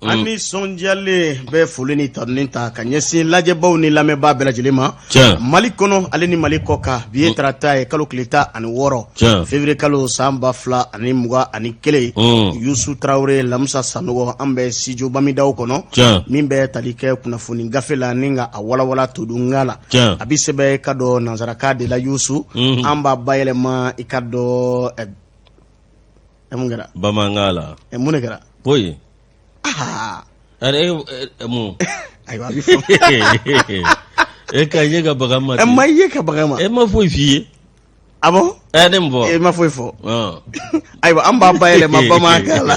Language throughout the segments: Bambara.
An nisɔndiyalen bɛ foli ni tanuni ta ka ɲɛsin lajɛbaw ni lamɛnbaa bɛɛ lajɛlen ma Mali kɔnɔ ale ni Mali kɔkan. Bi ye tarata ye, kalo tile 16, février kalo, san 2021. Yusu Tarawele, Lamusa Sanɔgɔ, an bɛ studio Bamidaw kɔnɔ, min bɛ tali kɛ kunnafoni gafe la ni ka a walawala todunkan la. A bɛ sɛbɛn i ka dɔn nansarakan de la. Yusu, an b'a bayɛlɛma i ka dɔn mun kɛra? Bamanankan la. Mun de kɛra? Foyi. Aa. Mun? Ayiwa, a bɛ fɔ. E ka ye ka baga ma. E ma ye ka baga ma. E ma foyi f'i ye. Ah bon? Ɛ, ne mun fɔ? E ma foyi fɔ. Ayiwa, an b'a bayɛlɛma bamanankan la,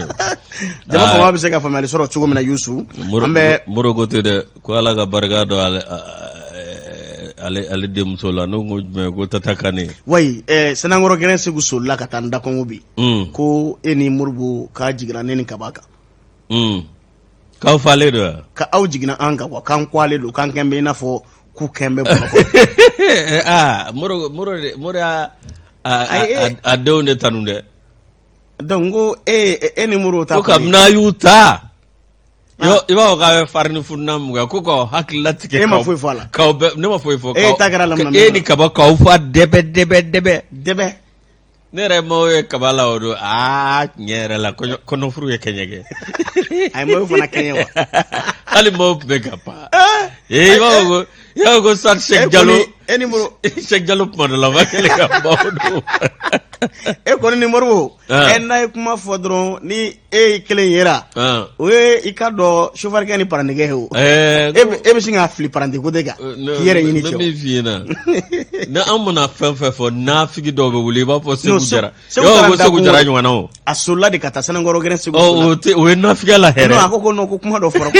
jama faama bɛ se ka faamuyali sɔrɔ cogo min na. Yusu, an bɛ Moro ko ten dɛ, ko Ala ka barika don ale ale denmuso la. Ne ko jumɛn? Ko Tata Kane. Wayi, Sanankɔrɔ gɛrɛn Segu solila ka taa n da kɔngɔ bi ko e ni Moribo k'a jiginna ne ni Kaba kan. K'aw falen don wa? Ka aw jiginna an kan wa, k'an kwalen don, k'an kɛn bɛ i n'a fɔ k'u kɛn bɛ Bamakɔ. Aa, Moro Moro Moro y'a a denw de tanu dɛ. Donc n ko e ni Moro ta. Ko kabini a y'u ta, i b'a fɔ k'a bɛ farini fununa mun kɛ, ko k'aw hakili latigɛ. E ma foyi fɔ a la. K'aw bɛɛ, ne ma foyi fɔ. E ta kɛra lamina. E ni Kaba k'aw fa dɛbɛ dɛbɛ dɛbɛ. Dɛbɛ. Ne yɛrɛ m'aw ye kaba la o don. Aa, tiɲɛ yɛrɛ la, kɔnɔfuru ye kɛɲɛ kɛ. A ye maaw fana kɛɲɛ wa? Hali maaw tun bɛ ka pan. Ee, i b'a fɔ ko soit Cheikh Jalo. E ni Moro. Cheikh Jalo kuma dɔ la, ma kɛlen ka baw don. E kɔni ni Moribo. Ɛ, n'a ye kuma fɔ dɔrɔn ni e ye kelen yera, o ye i ka dɔn chauffeur ni parantikɛ ye o. E bɛ sin k'a fili paranti ko de kan k'i yɛrɛ ɲini cɛ. N bɛ min f'i ɲɛna, ni an mana fɛn fɛn fɔ, nafigi dɔw bɛ wuli, i b'a fɔ Segu Jara, i b'a fɔ ko Segu Jara ɲɔgɔnna o. A solila de ka taa Sanankɔrɔ gɛrɛn Segu. O tɛ, o ye nafigiya la hɛrɛ. A ko ko non, ko kuma dɔ fɔra.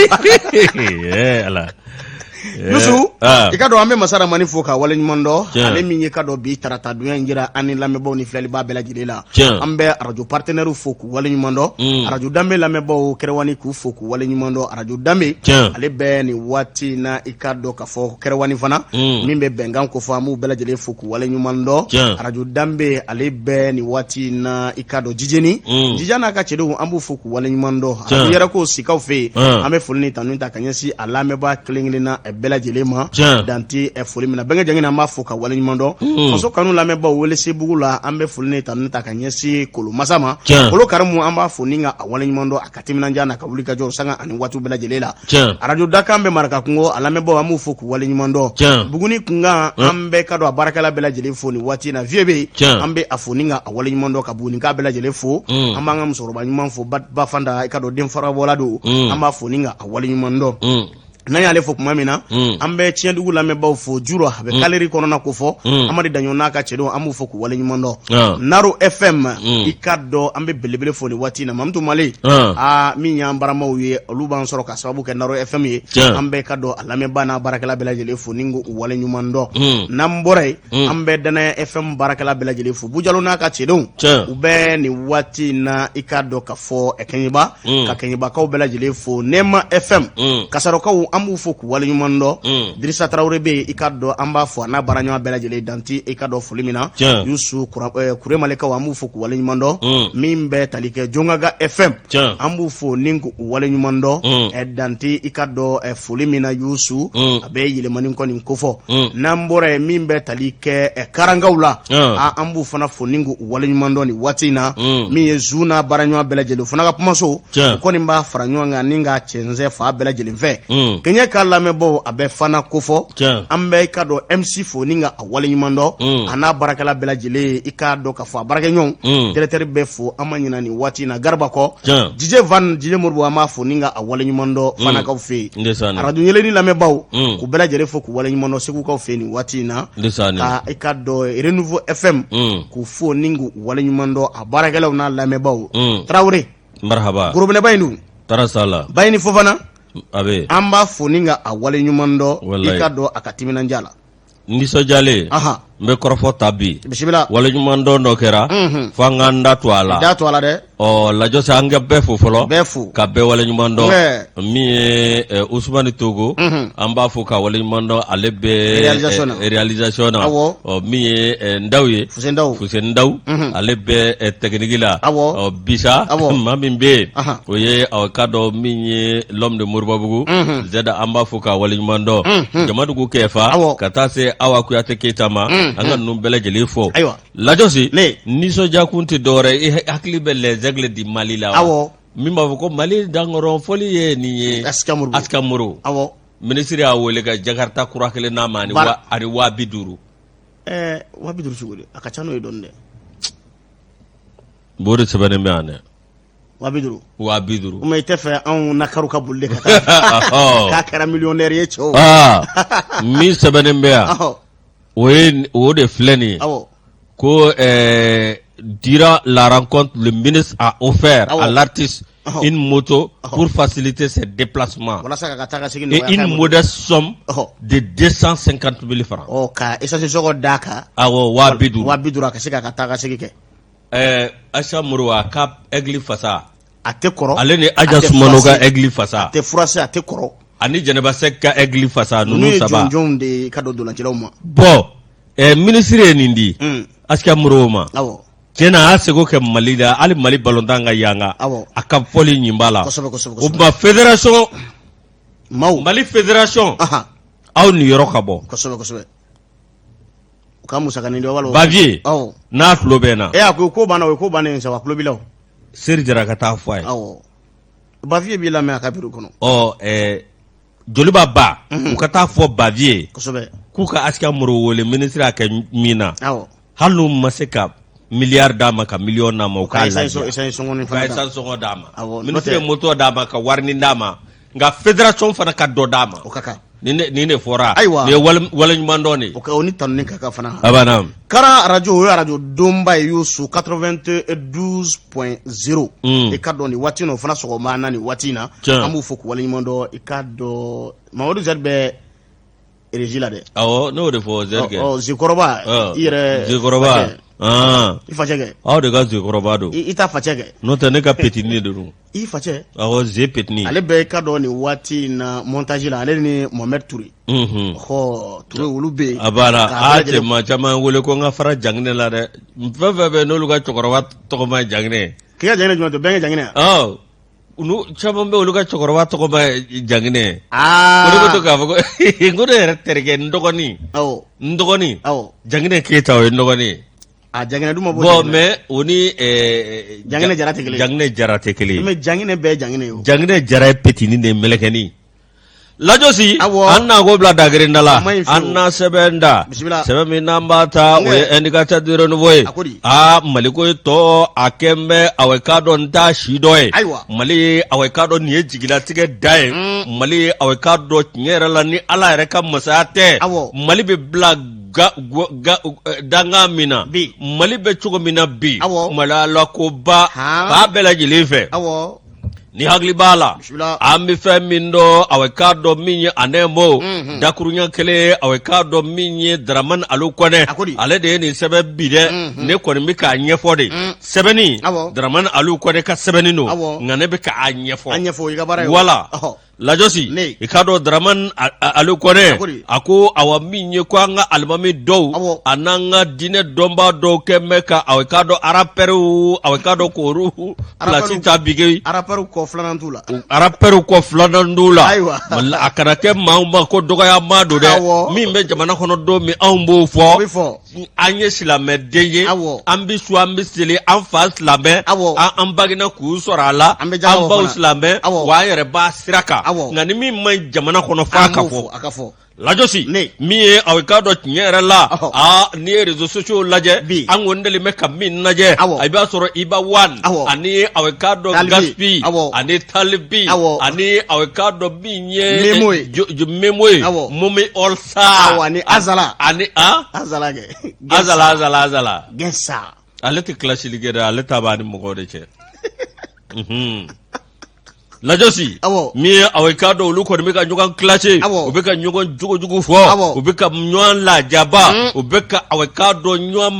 Ala. Yusu, i ka dɔn an bɛ masa Ramani fo ka waleɲuman dɔn, ale min ye ka dɔn bi tarata dunya in jira an ni lamɛnbaaw ni filɛlibaa bɛɛ lajɛlen la. An bɛ arajo partenaires fo k'u waleɲuman dɔn, arajo Danbe lamɛnbaaw Kɛrɛwani k'u fo k'u waleɲuman dɔn. Arajo Danbe, ale bɛ nin waati na, i ka dɔn k'a fɔ Kɛrɛwani fana min bɛ bɛnkan ko fɔ, an b'u bɛɛ lajɛlen fo k'u waleɲuman dɔn. Arajo Danbe, ale bɛ nin waati na, i ka dɔn Jijeni, Jija n'a ka cɛdenw, an b'u fo k'u waleɲuman dɔn. Arajo yɛrɛ ko Sikaw fɛ yen, an bɛ foli ni tanu ta ka ɲɛsin a lamɛnbaa kelen kelenna bɛɛ lajɛlen ma, dan tɛ foli min na. Bɛnkɛ Jangina, an b'a fo ka waleɲuman dɔn. Faso kanu lamɛnbaaw Welesebugu la, an bɛ foli ni tanu ta ka ɲɛsin Kolomasa ma, Kolo Karimu, an b'a fo ni ka a waleɲuman dɔn a ka timinandiya n'a ka wulikajɔ sanga ani waati bɛɛ lajɛlen la. Arajo Dakan bɛ Marakakungo, a lamɛnbaaw, an b'u fo k'u waleɲuman dɔn. Buguni kunkan, an bɛ ka dɔn a baarakɛla bɛɛ lajɛlen fo nin waati in na. Vieux bɛ yen, an bɛ a fo ni ka a waleɲuman dɔn, ka Bugunikaw bɛɛ lajɛlen fo. An b'an ka musokɔrɔba ɲuman fo, Bafanta, i ka dɔn den farabɔla don, an b'a fo ni ka a waleɲuman dɔn. N'an y'ale fo tuma min na, an bɛ tiɲɛdugu lamɛnbaaw fo juro, a bɛ kaleri kɔnɔna ko fɔ. Amadu Daɲɔ n'a ka cɛdenw, an b'u fo k'u waleɲuman dɔn. Naro FM, i ka dɔn an bɛ belebele fo nin waati in na. Mamutu Male, aa, min y'an baramaw ye, olu b'an sɔrɔ ka sababu kɛ Naro FM ye. An bɛ ka dɔn a lamɛnbaa n'a baarakɛla bɛɛ lajɛlen fo ni k'u waleɲuman dɔn. N'an bɔra yen, an bɛ Danaya FM baarakɛla bɛɛ lajɛlen fo, Bujalo n'a ka cɛdenw, u bɛ nin waati in na, i k'a dɔn ka fɔ Kɛɲɛba, ka Kɛɲɛbakaw bɛɛ lajɛlen fo. Nɛma FM, Kasarɔkaw, an b'u fo k'u waleɲuman dɔn. Dirisa Tarawele bɛ yen, i k'a dɔn an b'a fo a n'a baaraɲɔgɔn bɛɛ lajɛlen, dan tɛ i ka dɔn foli min na. Yusu Kuremalekaw, an b'u fo k'u waleɲuman dɔn. Min bɛ tali kɛ Jongaga FM, an b'u fo ni k'u waleɲuman dɔn, dan tɛ i ka dɔn foli min na. Yusu, a bɛ yɛlɛmani kɔni kofɔ. N'an bɔra yen, min bɛ tali kɛ Karankaw la, an b'u fana fo ni k'u waleɲuman dɔn nin waati in na. Min ye zu n'a baaraɲɔgɔn bɛɛ lajɛlen, o fana ka kumaso, o kɔni b'a fara ɲɔgɔn kan ni k'a cɛnsɛn fan bɛɛ lajɛlen fɛ. Kɛɲɛ ka lamɛnbaaw, a bɛ fana kofɔ. An bɛ i ka dɔn MC fo ni ka a waleɲuman dɔn, a n'a baarakɛla bɛɛ lajɛlen, i k'a dɔn k'a fɔ a baarakɛɲɔgɔnw, directeur bɛ fo. An ma ɲina nin waati in na Garba kɔ. Jije Van Jije Moribo, an b'a fo ni ka a waleɲuman dɔn Fanakaw fɛ yen. Arajo Yeelen lamɛnbaaw, k'u bɛɛ lajɛlen fo k'u waleɲuman dɔn Segukaw fɛ yen nin waati in na. Ka i ka dɔn Renouveau FM, k'u fo ni k'u waleɲuman dɔn, a baarakɛlaw n'a lamɛnbaaw. Tarawele, marhaba. Gorobinɛba in dun. Tarasala. Bayini Fofana. A bɛ. An b'a fo ni ka a waleɲuman dɔn, i ka dɔn a ka timinandiya la. Nisɔndiyalen. N bɛ kɔrɔfɔ ta bi bisimila waleɲumandɔn dɔ kɛra fo an k'an da to a la da to a la dɛ ɔ lajɔsi an ka bɛɛ fo fɔlɔ bɛɛ fo ka bɛɛ waleɲuman dɔn min ye Usumani Togo an b'a fo ka waleɲuman dɔn ale bɛ réalisation na ɔ min ye Ndaw ye Fuseni Ndaw ale bɛ technique la ɔ bisa maa min bɛ yen o ye aw k'a dɔn min ye l'homme de Moribabugu Zɛda an b'a fo ka waleɲuman dɔn Jamadugu Kɛfa ka taa se Awa Kuyate Keyita ma an ka ninnu bɛɛ lajɛlen fo ayiwa lajɔsi nisɔndiya kun tɛ dɔwɛrɛ i hakili bɛ les aigles du Mali la awɔ min b'a fɔ ko Mali dankɔrɔ fɔli ye nin ye Askia Moro awɔ minisiri y'a wele ka Jakarta kura kelen d'a ma ani 50 000. Ɛɛ 50 000 cogo di? A ka ca n'o ye dɔɔnin dɛ. B'o de sɛbɛnnen bɛ yan dɛ. 50 000. 50 000. Kuma i tɛ fɛ anw nakaru ka boli de ka taa. K'a kɛra millionnaire ye cɛw. Aa min sɛbɛnnen bɛ yan. O ye o de filɛ nin ye. Awɔ. Ko ɛɛ durant la rencontre le ministre a offert à l'artiste une moto pour faciliter ses déplacements. Walasa k'a ka taa ka segin nɔgɔya. Et une modeste somme de 250 000 francs. Ɔ ka essence sɔngɔ d'a kan. Awɔ 50 000. 50 000 a ka se k'a ka taa ka segin kɛ. Ɛɛ Askia Moro a ka aigle fasa. A tɛ kɔrɔ. Ale ni Aja Sumano ka aigle fasa. A tɛ froissé a tɛ kɔrɔ. Ani Jɛnɛba Sɛki ka aigle fasa ninnu saba. Ninnu ye jɔnjɔnw de ye ka don ntolancilaw ma. Bon ɛɛ minisiri ye nin di. Askia Moro ma. Awɔ. Tiɲɛ na a y'a seko kɛ Mali la hali Mali balontan ka yanga. Awɔ. A ka fɔli ɲin b'a la. Kosɛbɛ kosɛbɛ. O tuma fédération. Maaw. Mali fédération. Aw niyɔrɔ ka bɔ. Kosɛbɛ kosɛbɛ. U ka musakanin dɔ wala. Bavieux. Awɔ. N'a tulo bɛ n na. E a ko ko banna o ye ko bannen ye sa wa a tulo b'i la o. Seri Jara ka taa fɔ a ye. Awɔ. Bavieux b'i lamɛn a ka bureau kɔnɔ. Ɔ ɛɛ Joliba ba. U ka taa fɔ Bavieux ye. Kosɛbɛ. K'u ka Askia Moro wele ministre y'a kɛ min na. Awɔ. Hali n'u ma se ka miliyari d'a ma ka miliyɔn d'a ma u k'a lajɛ. U ka essence sɔngɔ d'a ma. Awɔ. Ministre ye moto d'a ma ka warinin d'a ma nka fédération fana ka dɔ d'a ma. O ka kan. Nin de fɔra. Ayiwa. Nin ye waleɲumandɔn de ye. O ka o ni tanuni ka kan fana. A banna. Karan arajo o ye arajo donba ye Yusu 92.0. I ka dɔn nin waati in na o fana sɔgɔma na nin waati in na. Tiɲɛ. An b'u fo k'u waleɲuman dɔn i ka dɔn Mamadu Zɛri bɛ régie la dɛ. Awɔ ne y'o de fɔ Zɛri kɛ. Ɔ Zekɔrɔba i yɛrɛ. Zekɔrɔba. I facɛ kɛ. Aw de ka Zekɔrɔba don. I ta facɛ kɛ. N'o tɛ ne ka petini de don. I facɛ. Awɔ Ze petini. Ale bɛ i ka dɔn nin waati in na montage la ale ni Mohamed Toure. Ɔ Toure olu bɛ yen. A banna aa cɛ maa caman wele ko n ka fara Janginɛ la dɛ fɛn fɛn bɛ yen n'olu ka cɛkɔrɔba tɔgɔma ye Janginɛ ye. K'i ka Janginɛ jumɛn to bɛnkɛ Janginɛ wa? Olu caman bɛ olu ka cɛkɔrɔba tɔgɔma ye Janginɛ ye. Aa ko ne bɛ to k'a fɔ ko n ko ne yɛrɛ terikɛ n dɔgɔnin. Awɔ. N dɔgɔnin. Awɔ. Janginɛ Keyita o ye n dɔgɔnin ye. A Janginɛ dun ma bɔ. Bon mais o ni Janginɛ Jara tɛ kelen ye. Janginɛ Jara tɛ kelen ye. Mais Janginɛ bɛɛ ye Janginɛ ye o. Janginɛ Jara ye petini de ye mɛlɛkɛnin. Lajɔsi Awɔ. an na ko bila dagirinda la O ma ɲi fiyewu. an na sɛbɛn da Bisimila. sɛbɛn min n'an b'a ta o ye indicateur du renouveau ye A ko di? aa maliko ye tɔ a kɛn bɛ awɔ k'a dɔn n t'a si dɔ ye Ayiwa. mali awɔ k'a dɔn nin ye jigilatigɛ da ye mali awɔ k'a dɔn tiɲɛ yɛrɛ la ni ala yɛrɛ ka masaya tɛ Awɔ. mali bɛ bila ga, ga, dankan min na Bi. mali bɛ cogo min na bi Awɔ. mali ala koba Han. b'a bɛɛ lajɛlen fɛ Awɔ. ni hakili b'a la Bisimila. an bɛ fɛn min dɔn awɔ k'a dɔn min ye anɛmo dakurunya kelen awɔ k'a dɔn min ye Dramani Alu Kɔnɛ A ko di? ale de ye nin sɛbɛn bi dɛ ne kɔni bɛ k'a ɲɛfɔ de sɛbɛnni Awɔ. Dramani Alu Kɔnɛ ka sɛbɛnni don Awɔ. nka ne bɛ k'a ɲɛfɔ A ɲɛfɔ o y'i ka baara ye o. wala Ɔhɔ. Lajɔsi Ne. i k'a dɔn Dramani Alu Kɔnɛ A ko di? a ko awa min ye ko an ka alimami dɔw Awɔ. a n'an ka diinɛ dɔnbaa dɔw kɛn bɛ ka awɔ k'a dɔn arapɛriw awɔ k'a dɔn k'olu pilasi ta bi kɛ Arapɛriw kɔ filanan t'u la. arapɛriw kɔ filanan t'u la Ayiwa. Mali- a kana kɛ maaw ma ko dɔgɔyama don dɛ Awɔ. min bɛ jamana kɔnɔ don min anw b'o O fɔ bɛ fɔ. an ye silamɛden ye Awɔ. an bɛ sun an bɛ seli an fa silamɛ Awɔ. an bangena k'u sɔrɔ a la An bɛ jaka an o baw fana. silamɛ Awɔ. wa an yɛrɛ b'a sira kan Awɔ. nka ni min man ɲi jamana kɔnɔ f'a An ka b'o fɔ a ka fɔ. lajɔsi Ne. min ye aw k'a dɔn tiɲɛ yɛrɛ la Ɔhɔ. aa n'i ye réseaux sociaux lajɛ Bi. an kɔni deli bɛ ka min lajɛ Awɔ. i b'a sɔrɔ Iba One Awɔ. ani aw k'a dɔn Talibi. Gaspi Awɔ. ani Talibi Awɔ. ani aw k'a dɔn min ye Memo ye. Memo ye Awɔ. Momi All Star Awɔ, ani Azala. ani a Azala kɛ. Azala Azala Azala Gɛnsa. ale tɛ kilasili kɛ dɛ ale ta b'a ni mɔgɔw de cɛ. Lajɔsi Awɔ. min ye aw k'a dɔn olu kɔni bɛ ka ɲɔgɔn clasher Awɔ. u bɛ ka ɲɔgɔn jogojugu fɔ Awɔ. u bɛ ka ɲɔgɔn lajaba u bɛ ka aw k'a dɔn ɲɔgɔn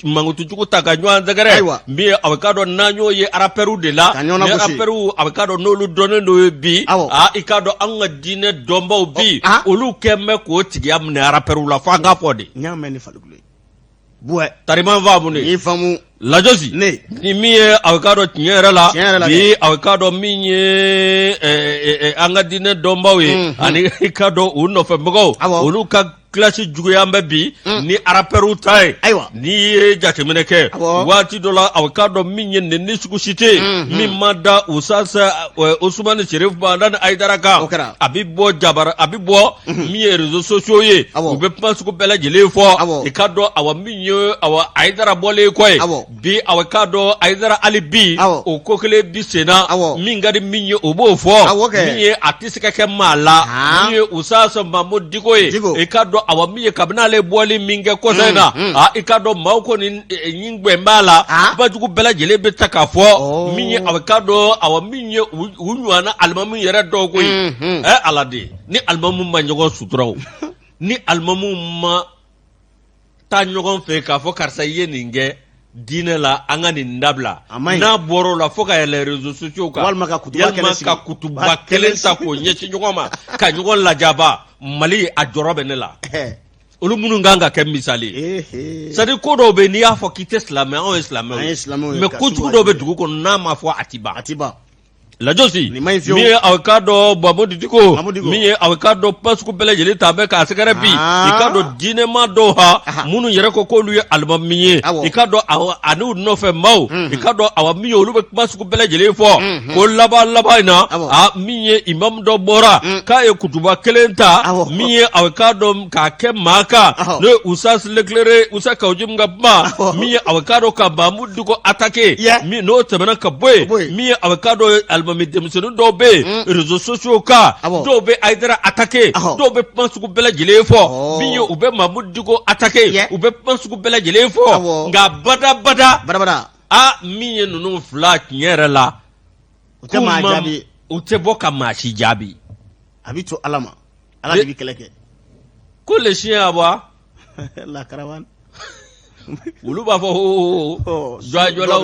mankutu jugu ta ka ɲɔgɔn sɛgɛrɛ Ayiwa. min ye aw k'a dɔn n'an y'o ye rappeurw de la Ka ɲɔgɔn ni lagosi. rappeurw aw k'a dɔn n'olu dɔnnen don ye bi Awɔ. aa i k'a dɔn anw ka diinɛ dɔnbaw bi ah. olu kɛn bɛ k'o tigiya minɛ rappeurw la fo an k'a fɔ de N y'a mɛn ni falikulu ye. Buwɛ. Tariman faamu de. N y'i faamu. Lajɔsi. Ne. Ni min ye aw k'a dɔn tiɲɛ yɛrɛ la. Tiɲɛ yɛrɛ la dɛ. Bi aw k'a dɔn min ye an ka diinɛ dɔnbaw ye. Ani i k'a dɔn u nɔfɛmɔgɔw. Awɔ. Olu ka clash juguya bɛ bi. Ni rappeurw ta ye. Ayiwa. N'i ye jateminɛ kɛ. Awɔ. Waati dɔ la aw k'a dɔn min ye nɛni sugu si tɛ yen. Min ma da Usas Usumani Serif Madani Ayidara kan. O kɛra. A bɛ bɔ jabara a bɛ bɔ min ye réseaux sociaux ye. Awɔ. U bɛ kuma sugu bɛɛ lajɛlen fɔ. Awɔ. I k'a dɔn awa min ye awa Ayidara bɔlen kɔ ye. Awɔ. Bi awa k'a dɔn Ayidara hali bi. Awɔ. O ko kelen bi sen na. Awɔ. Min ka di min ye o b'o fɔ. Awɔ kɛ. Min ye a tɛ se ka kɛ maa la. Han. Min ye Usas Mamu Diko ye. Diko. I k'a dɔn awa min ye kabini ale bɔli min kɛ kɔsa in na. Aa i k'a dɔn maaw kɔni ɲin b'a la. Ah. Kuma jugu bɛɛ lajɛlen bɛ ta k'a fɔ. Oh. Min ye awa k'a dɔn awa min ye u ɲɔgɔnna alimami yɛrɛ dɔw ko ye. Ɛ Ala de ni alimamu ma ɲɔgɔn sutura o ni alimamu ma taa ɲɔgɔn fɛ k'a fɔ karisa i ye nin kɛ diinɛ la an ka nin dabila A man ɲi. n'a bɔra o la fo ka yɛlɛ réseaux sociaux kan Walima ka kutuba walima kɛnɛ sigi. ka kutuba kelen ta k'o ɲɛsin ɲɔgɔn ma ka ɲɔgɔn lajaba Mali a jɔrɔ bɛ ne la olu minnu kan ka kɛ misali ye c'est à dire ko dɔw bɛ yen n'i y'a fɔ k'i tɛ silamɛ anw ye silamɛw An ye silamɛw ye, mais ka kojugu sugu dɔw bɛ dugu kɔnɔ n'a ma fɔ a ti ban A ti ban. Lajɔsi Nin man ɲi fiyewu. min ye aw k'a dɔn Mamudu Diko Mamudu Diko. min ye aw k'a dɔn kuma sugu bɛɛ lajɛlen ta bɛ k'a sɛgɛrɛ bi Ah. i k'a dɔn diinɛma dɔw ha Aha. minnu yɛrɛ ko k'olu ye alimami ye Awɔ. i k'a dɔn awa ani u nɔfɛ maaw i k'a dɔn awa min ye olu bɛ kuma sugu bɛɛ lajɛlen fɔ ko laban laban in na Awɔ. a min ye imamu dɔ bɔra k'a ye kutuba kelen ta Awɔ. min ye aw k'a dɔn k'a kɛ maa kan Awɔ. n'o ye Usas Leclerc Usa Kawu Jim ka kuma Awɔ. min ye aw k'a dɔn ka Mamudu Diko attaqué Yeah. min n'o tɛmɛna ka bɔ yen Ka bɔ yen. min ye aw k'a dɔn alimami denmisɛnnin dɔw bɛ yen réseaux sociaux kan Awɔ. dɔw bɛ Ayidara attaqué Awɔ. dɔw bɛ kuma sugu bɛɛ lajɛlen fɔ Ɔ. min ye u bɛ Mamudu Diko attaqué Yeah. u bɛ kuma sugu bɛɛ lajɛlen fɔ Awɔ. nka bada bada Badabada. a min ye ninnu fila tiɲɛ yɛrɛ la U tɛ maa jaabi. u tɛ bɔ ka maa si jaabi A bɛ to Ala ma. Ala de bɛ kɛlɛ kɛ. ko le chien aboie La caravane. olu b'a fɔ ho jɔjɔlaw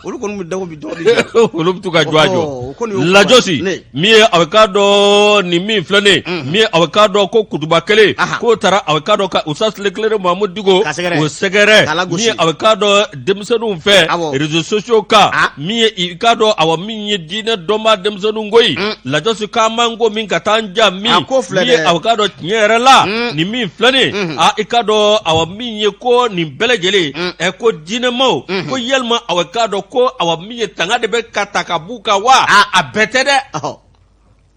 olu kɔni bɛ dago bi dɔgɔ bi olu bɛ to ka jɔ a jɔ Ɔhɔ, o kɔni y'o kuma ye. lajɔsi Ne. min ye a bɛ k'a dɔn nin min filɛ nin ye min ye a bɛ k'a dɔn ko kutuba kelen Aha. k'o taara a bɛ k'a dɔn ka Usas Leclerc Mamudu Diko K'a sɛgɛrɛ. o sɛgɛrɛ K'a lagosi. min ye a bɛ k'a dɔn denmisɛnninw fɛ Awɔ. réseaux sociaux kan Ah. min ye i k'a dɔn awa min ye diinɛ dɔnbaa denmisɛnninw ko ye lajɔsi k'an b'an ko min ka taa an ja min A ko filɛ min ye dɛ. a bɛ k'a dɔn tiɲɛ yɛrɛ la nin min filɛ nin ye a i k'a dɔn awa min ye ko nin bɛɛ lajɛlen ɛ ko diinɛmaw ko yalima awa k'a dɔn ko awa min ye tanga de bɛ ka ta ka b'u kan wa a bɛɛ tɛ dɛ Ɔhɔ,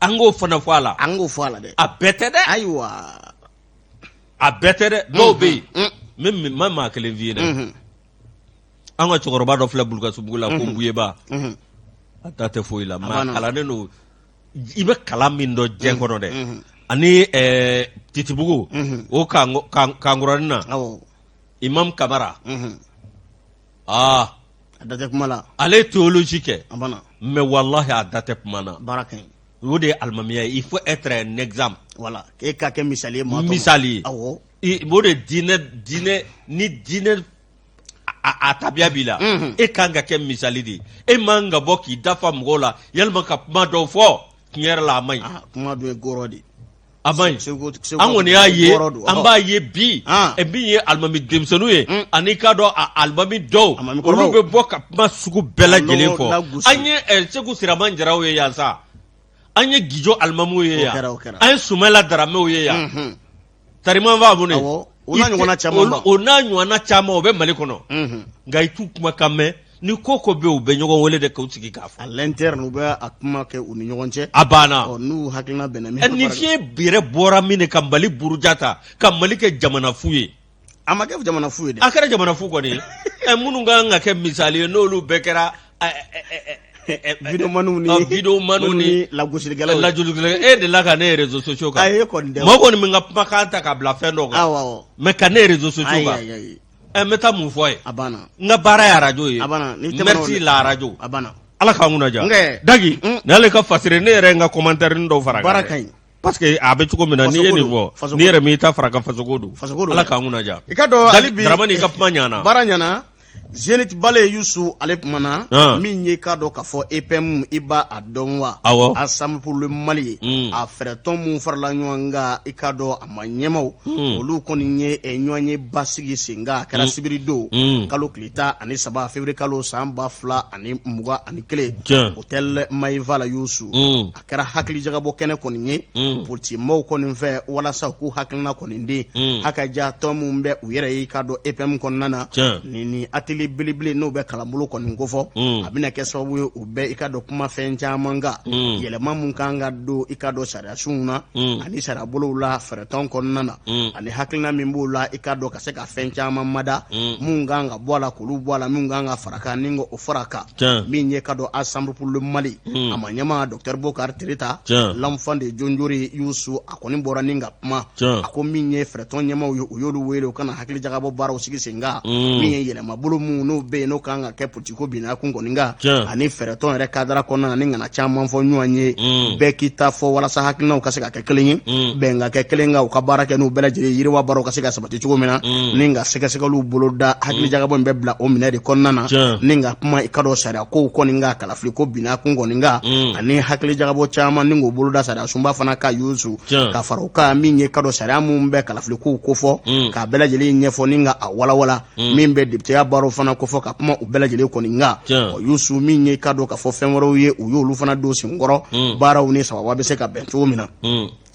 an k'o fana fɔ a la an k'o fɔ a la dɛ a bɛɛ tɛ dɛ ayiwa a bɛɛ tɛ dɛ dɔw bɛ yen n ma maa kelen f'i ye dɛ an ka cɛkɔrɔba dɔ filɛ Bulukasubugu la ko Buyeba a ta tɛ foyi la maa banna. kalannen don i bɛ kalan min dɔn diɲɛ kɔnɔ dɛ ani Titibugu o kankuranin na awɔ Imam Kamara aa a da tɛ kuma la ale ye théologie kɛ a banna mais walahi a da tɛ kuma na baara ka ɲi o de ye alimamiya ye il faut être un exemple voilà e ka kɛ misali ye maa tɔw ma. Misali ye. awɔ O de diinɛ diinɛ ni diinɛ a tabiya b'i la e kan ka kɛ misali de ye e man ka bɔ k'i dafa mɔgɔw la yalima ka kuma dɔw fɔ tiɲɛ yɛrɛ la a man ɲi ah kuma dun ye gɔrɔ de ye a man ɲi Segu an kɔni y'a ye gɔrɔ don, an ɔhɔ. b'a ye bi Ah. ɛ, min ye alimami denmisɛnninw ye ani k'a dɔn a alimami dɔw Alimami kɔrɔbaw. olu bɛ bɔ ka kuma sugu bɛɛ lajɛlen fɔ lagosi. an ye Segu Siraman Jaraw ye yan sa an ye Gijo alimamiw ye O yan kɛra, o kɛra. an ye Sumayila Daramew ye yan Tariman fa mun Awɔ, o n'a ɲɔgɔnna caman ba. o n'a ɲɔgɔnna caman o bɛ Mali kɔnɔ nka i t'u kumakan mɛn ni ko ko bɛ yen u bɛ ɲɔgɔn wele de k'u sigi k'a fɔ à l'interne u bɛ a kuma kɛ u ni ɲɔgɔn cɛ a banna ɔ n'u hakilina bɛnna min ɛ, nin fiɲɛ yɛrɛ bɔra min de ka Mali buruja ta ka Mali kɛ jamana fu ye a ma kɛ jamana fu ye dɛ a kɛra jamana fu kɔni ye ɛ minnu kan ka kɛ misali ye n'olu bɛɛ kɛra ɛ, ɛ, ɛ, ɛ, ɛ, ɛ, Videomaniw ni ɔ, videomaniw ni lagosilikɛlaw ye. lajolikɛlaw e delila ka ne ye réseaux sociaux kan Ayi, e kɔni tɛ. mɔgɔ kɔni bɛ n ka kumakan ta ka bila fɛn dɔ kan awɔ awɔ mais ka ne ye réseaux sociaux ayi kan ayi ayi ɛ n bɛ taa mun fɔ ye a banna n ka baara ye arajo ye A banna. N'i tɛmɛna o merci la- la arajo a banna Ala k'an kunna diya. Dagi n'ale ka fasiri, ne yɛrɛ n ka commentaire dɔw fara baara ka ɲi. Parce que a bɛ cogo min na, n'i ye nin fɔ, n'i yɛrɛ m'i ta fara kan, fasoko don. Ala k'an kunna diya. I ka dɔn hali bi, Dramani, i ka kuma ɲana. Baara ɲana. Zenith Balé Yusu, ale kumana min ye, k'a dɔn k'a fɔ EPM, i b'a a dɔn wa? Awɔ. Ensemble pour le Mali ye a fɛɛrɛtɔn mun farala ɲɔgɔn kan, i k'a dɔn a ma ɲɛmaw, olu kɔni ye ɲɔgɔn ye basigi sen kan. A kɛra sibiri don, kalo tile 13, février kalo, san 2021, hôtel Maeva la, Yusu. A kɛra hakilijagabɔ kɛnɛ kɔni ye politikimɔgɔw kɔni fɛ, walasa u k'u hakilina kɔni di hakaja tɔn minnu bɛ u yɛrɛ ye, k'a dɔn EPM kɔnɔna na, nin atelier belebele n'o bɛ kalanbolo kɔni kofɔ, a bɛna kɛ sababu ye u bɛ, i ka dɔn, kuma fɛn caman kan, yɛlɛma mun kan ka don, i ka dɔn, sariyasunw na ani sariyabolow la fɛɛrɛtɔn kɔnɔna na, ani hakilina min b'o la, i ka dɔn, ka se ka fɛn caman mada, mun kan ka bɔ a la k'olu bɔ a la, min kan ka fara kan ni o fara kan. Min ye, ka dɔn, Ensemble pour le Mali, a ma ɲɛmaa docteur Bokar Tereta, l'enfant de Jonjori, Yusu, a kɔni bɔra ni ka kuma. A ko min ye fɛɛrɛtɔn ɲɛmaaw ye, u y'olu wele u ka na hakili jagabɔ baaraw sigi sen kan, min ye yɛlɛmabolo mun n'o bɛ yen, n'o kan ka kɛ politiko binna kun kɔni kan ani fɛɛrɛtɔn yɛrɛ kadara kɔnɔna na, ni ŋana caman fɔ ɲɔgɔn ye, bɛɛ k'i ta fɔ walasa hakilinaw ka se ka kɛ kelen ye, bɛn ka kɛ kelen kan, u ka baara kɛ n'u bɛɛ lajɛlen, yiriwa baaraw ka se ka sabati cogo min na, ni ka sɛgɛsɛgɛliw boloda. Hakili jagabɔ in bɛ bila o minɛ de kɔnɔna na, ni ka kuma, i ka dɔn, sariya kow kɔni kan, kalafili ko binna kun kɔni kan, ani hakili jagabɔ caman ni k'o boloda sariya sunba fana kan, Yusu, ka fara o kan, min ye, ka dɔn, sariya mun bɛ kalafili kow kofɔ, k'a bɛɛ lajɛlen ɲɛfɔ ni ka a walawala, min bɛ députéya baaraw fana kofɔ, ka kuma u bɛɛ lajɛlen kɔni kan. Yusu, min ye, ka dɔn k'a fɔ fɛn wɛrɛw ye, u y'olu fana don senkɔrɔ, baaraw ni sababa bɛ se ka bɛn cogo min na.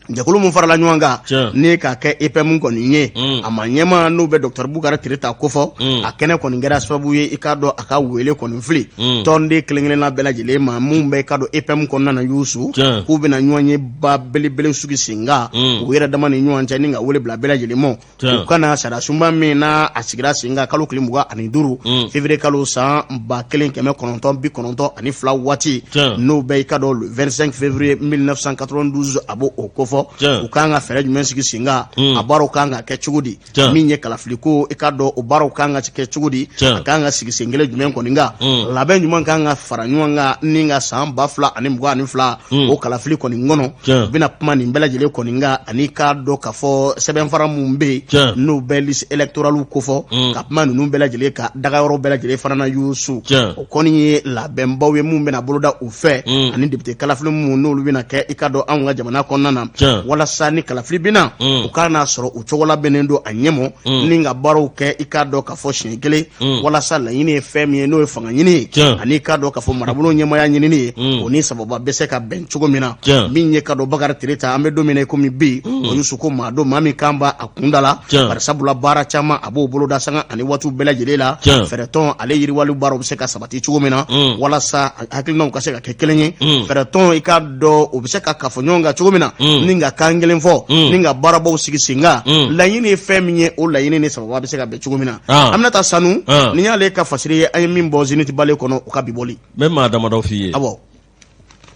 Jɛkulu min farala ɲɔgɔn kan ni k'a kɛ EPM kɔni ye, a ma ɲɛmaa n'o bɛ docteur Bukari Tereta kofɔ, a kɛnɛ kɔni kɛra sababu ye, i k'a dɔn, a ka wele kɔni fili tɔnden kelen-kelenna bɛɛ lajɛlen ma mun bɛ, i k'a dɔn, EPM kɔnɔna na, Yusu, k'u bɛna ɲɔgɔn ye ba belebele sigi sen kan u yɛrɛ dama ni ɲɔgɔn cɛ, ni ka wele bila bɛɛ lajɛlen ma u ka na sariya sunba min n'a a sigira sen kan kalo tile 25, février kalo, san 1992 waati, n'o bɛ, i ka dɔn, le 25 février 1992, a b'o o kofɔ, u kan ka fɛɛrɛ jumɛn sigi sen kan, a baaraw kan ka kɛ cogo di, min ye kalafili ko, i ka dɔn, o baaraw kan ka kɛ cogo di, a kan ka sigi sen kelen jumɛn kɔni kan, labɛn jumɛn kan ka fara ɲɔgɔn kan ni ka san 2022 o kalafili kɔni kɔnɔ. U bɛna kuma nin bɛɛ lajɛlen kɔni kan, ani k'a dɔn k'a fɔ sɛbɛnfara mun bɛ yen n'o bɛ liste électorale kofɔ, ka kuma ninnu bɛɛ lajɛlen kan dagayɔrɔ bɛɛ lajɛlen fana na, Yusu. O kɔni ye labɛnbaw ye mun bɛna boloda u fɛ, ani député kalafili mun n'olu bɛna kɛ, i ka dɔn, anw ka jamana kɔnɔna na, walasa ni kalafili bɛna, u ka n'a sɔrɔ u cogo labɛnnen don a ɲɛmɔ, ni ka baaraw kɛ, i k'a dɔn k'a fɔ siɲɛ kelen, walasa laɲini ye fɛn min ye, n'o ye fanga ɲini ye, ani k'a dɔn k'a fɔ marabolo ɲɛmaaya ɲinini ye, o ni sababa bɛ se ka bɛn cogo min na. Min ye, ka dɔn, Bakari Tereta, an bɛ don min na komi bi, o Yusu, ko maa don, maa min kan b'a a kunda la, bari sabula baara caman a b'o boloda sanga ani waatiw bɛɛ lajɛlen la, fɛɛrɛtɔn ale yiriwali baaraw bɛ se ka sabati cogo min na, walasa hakilinaw ka se ka kɛ kelen ye, fɛɛrɛtɔn, i k'a dɔn, o bɛ se ka kafo ɲɔgɔn kan cogo min na, ni ka kan kelen fɔ, ni ka baarabaw sigi sen kan, laɲini ye fɛn min ye, o laɲini ni sababa bɛ se ka bɛn cogo min na. Aminata Sanu, nin y'ale ka fasiri ye, an ye min bɔ Zenith Balé kɔnɔ, u ka bi bɔli. N bɛ maa damadɔ f'i ye. Awɔ.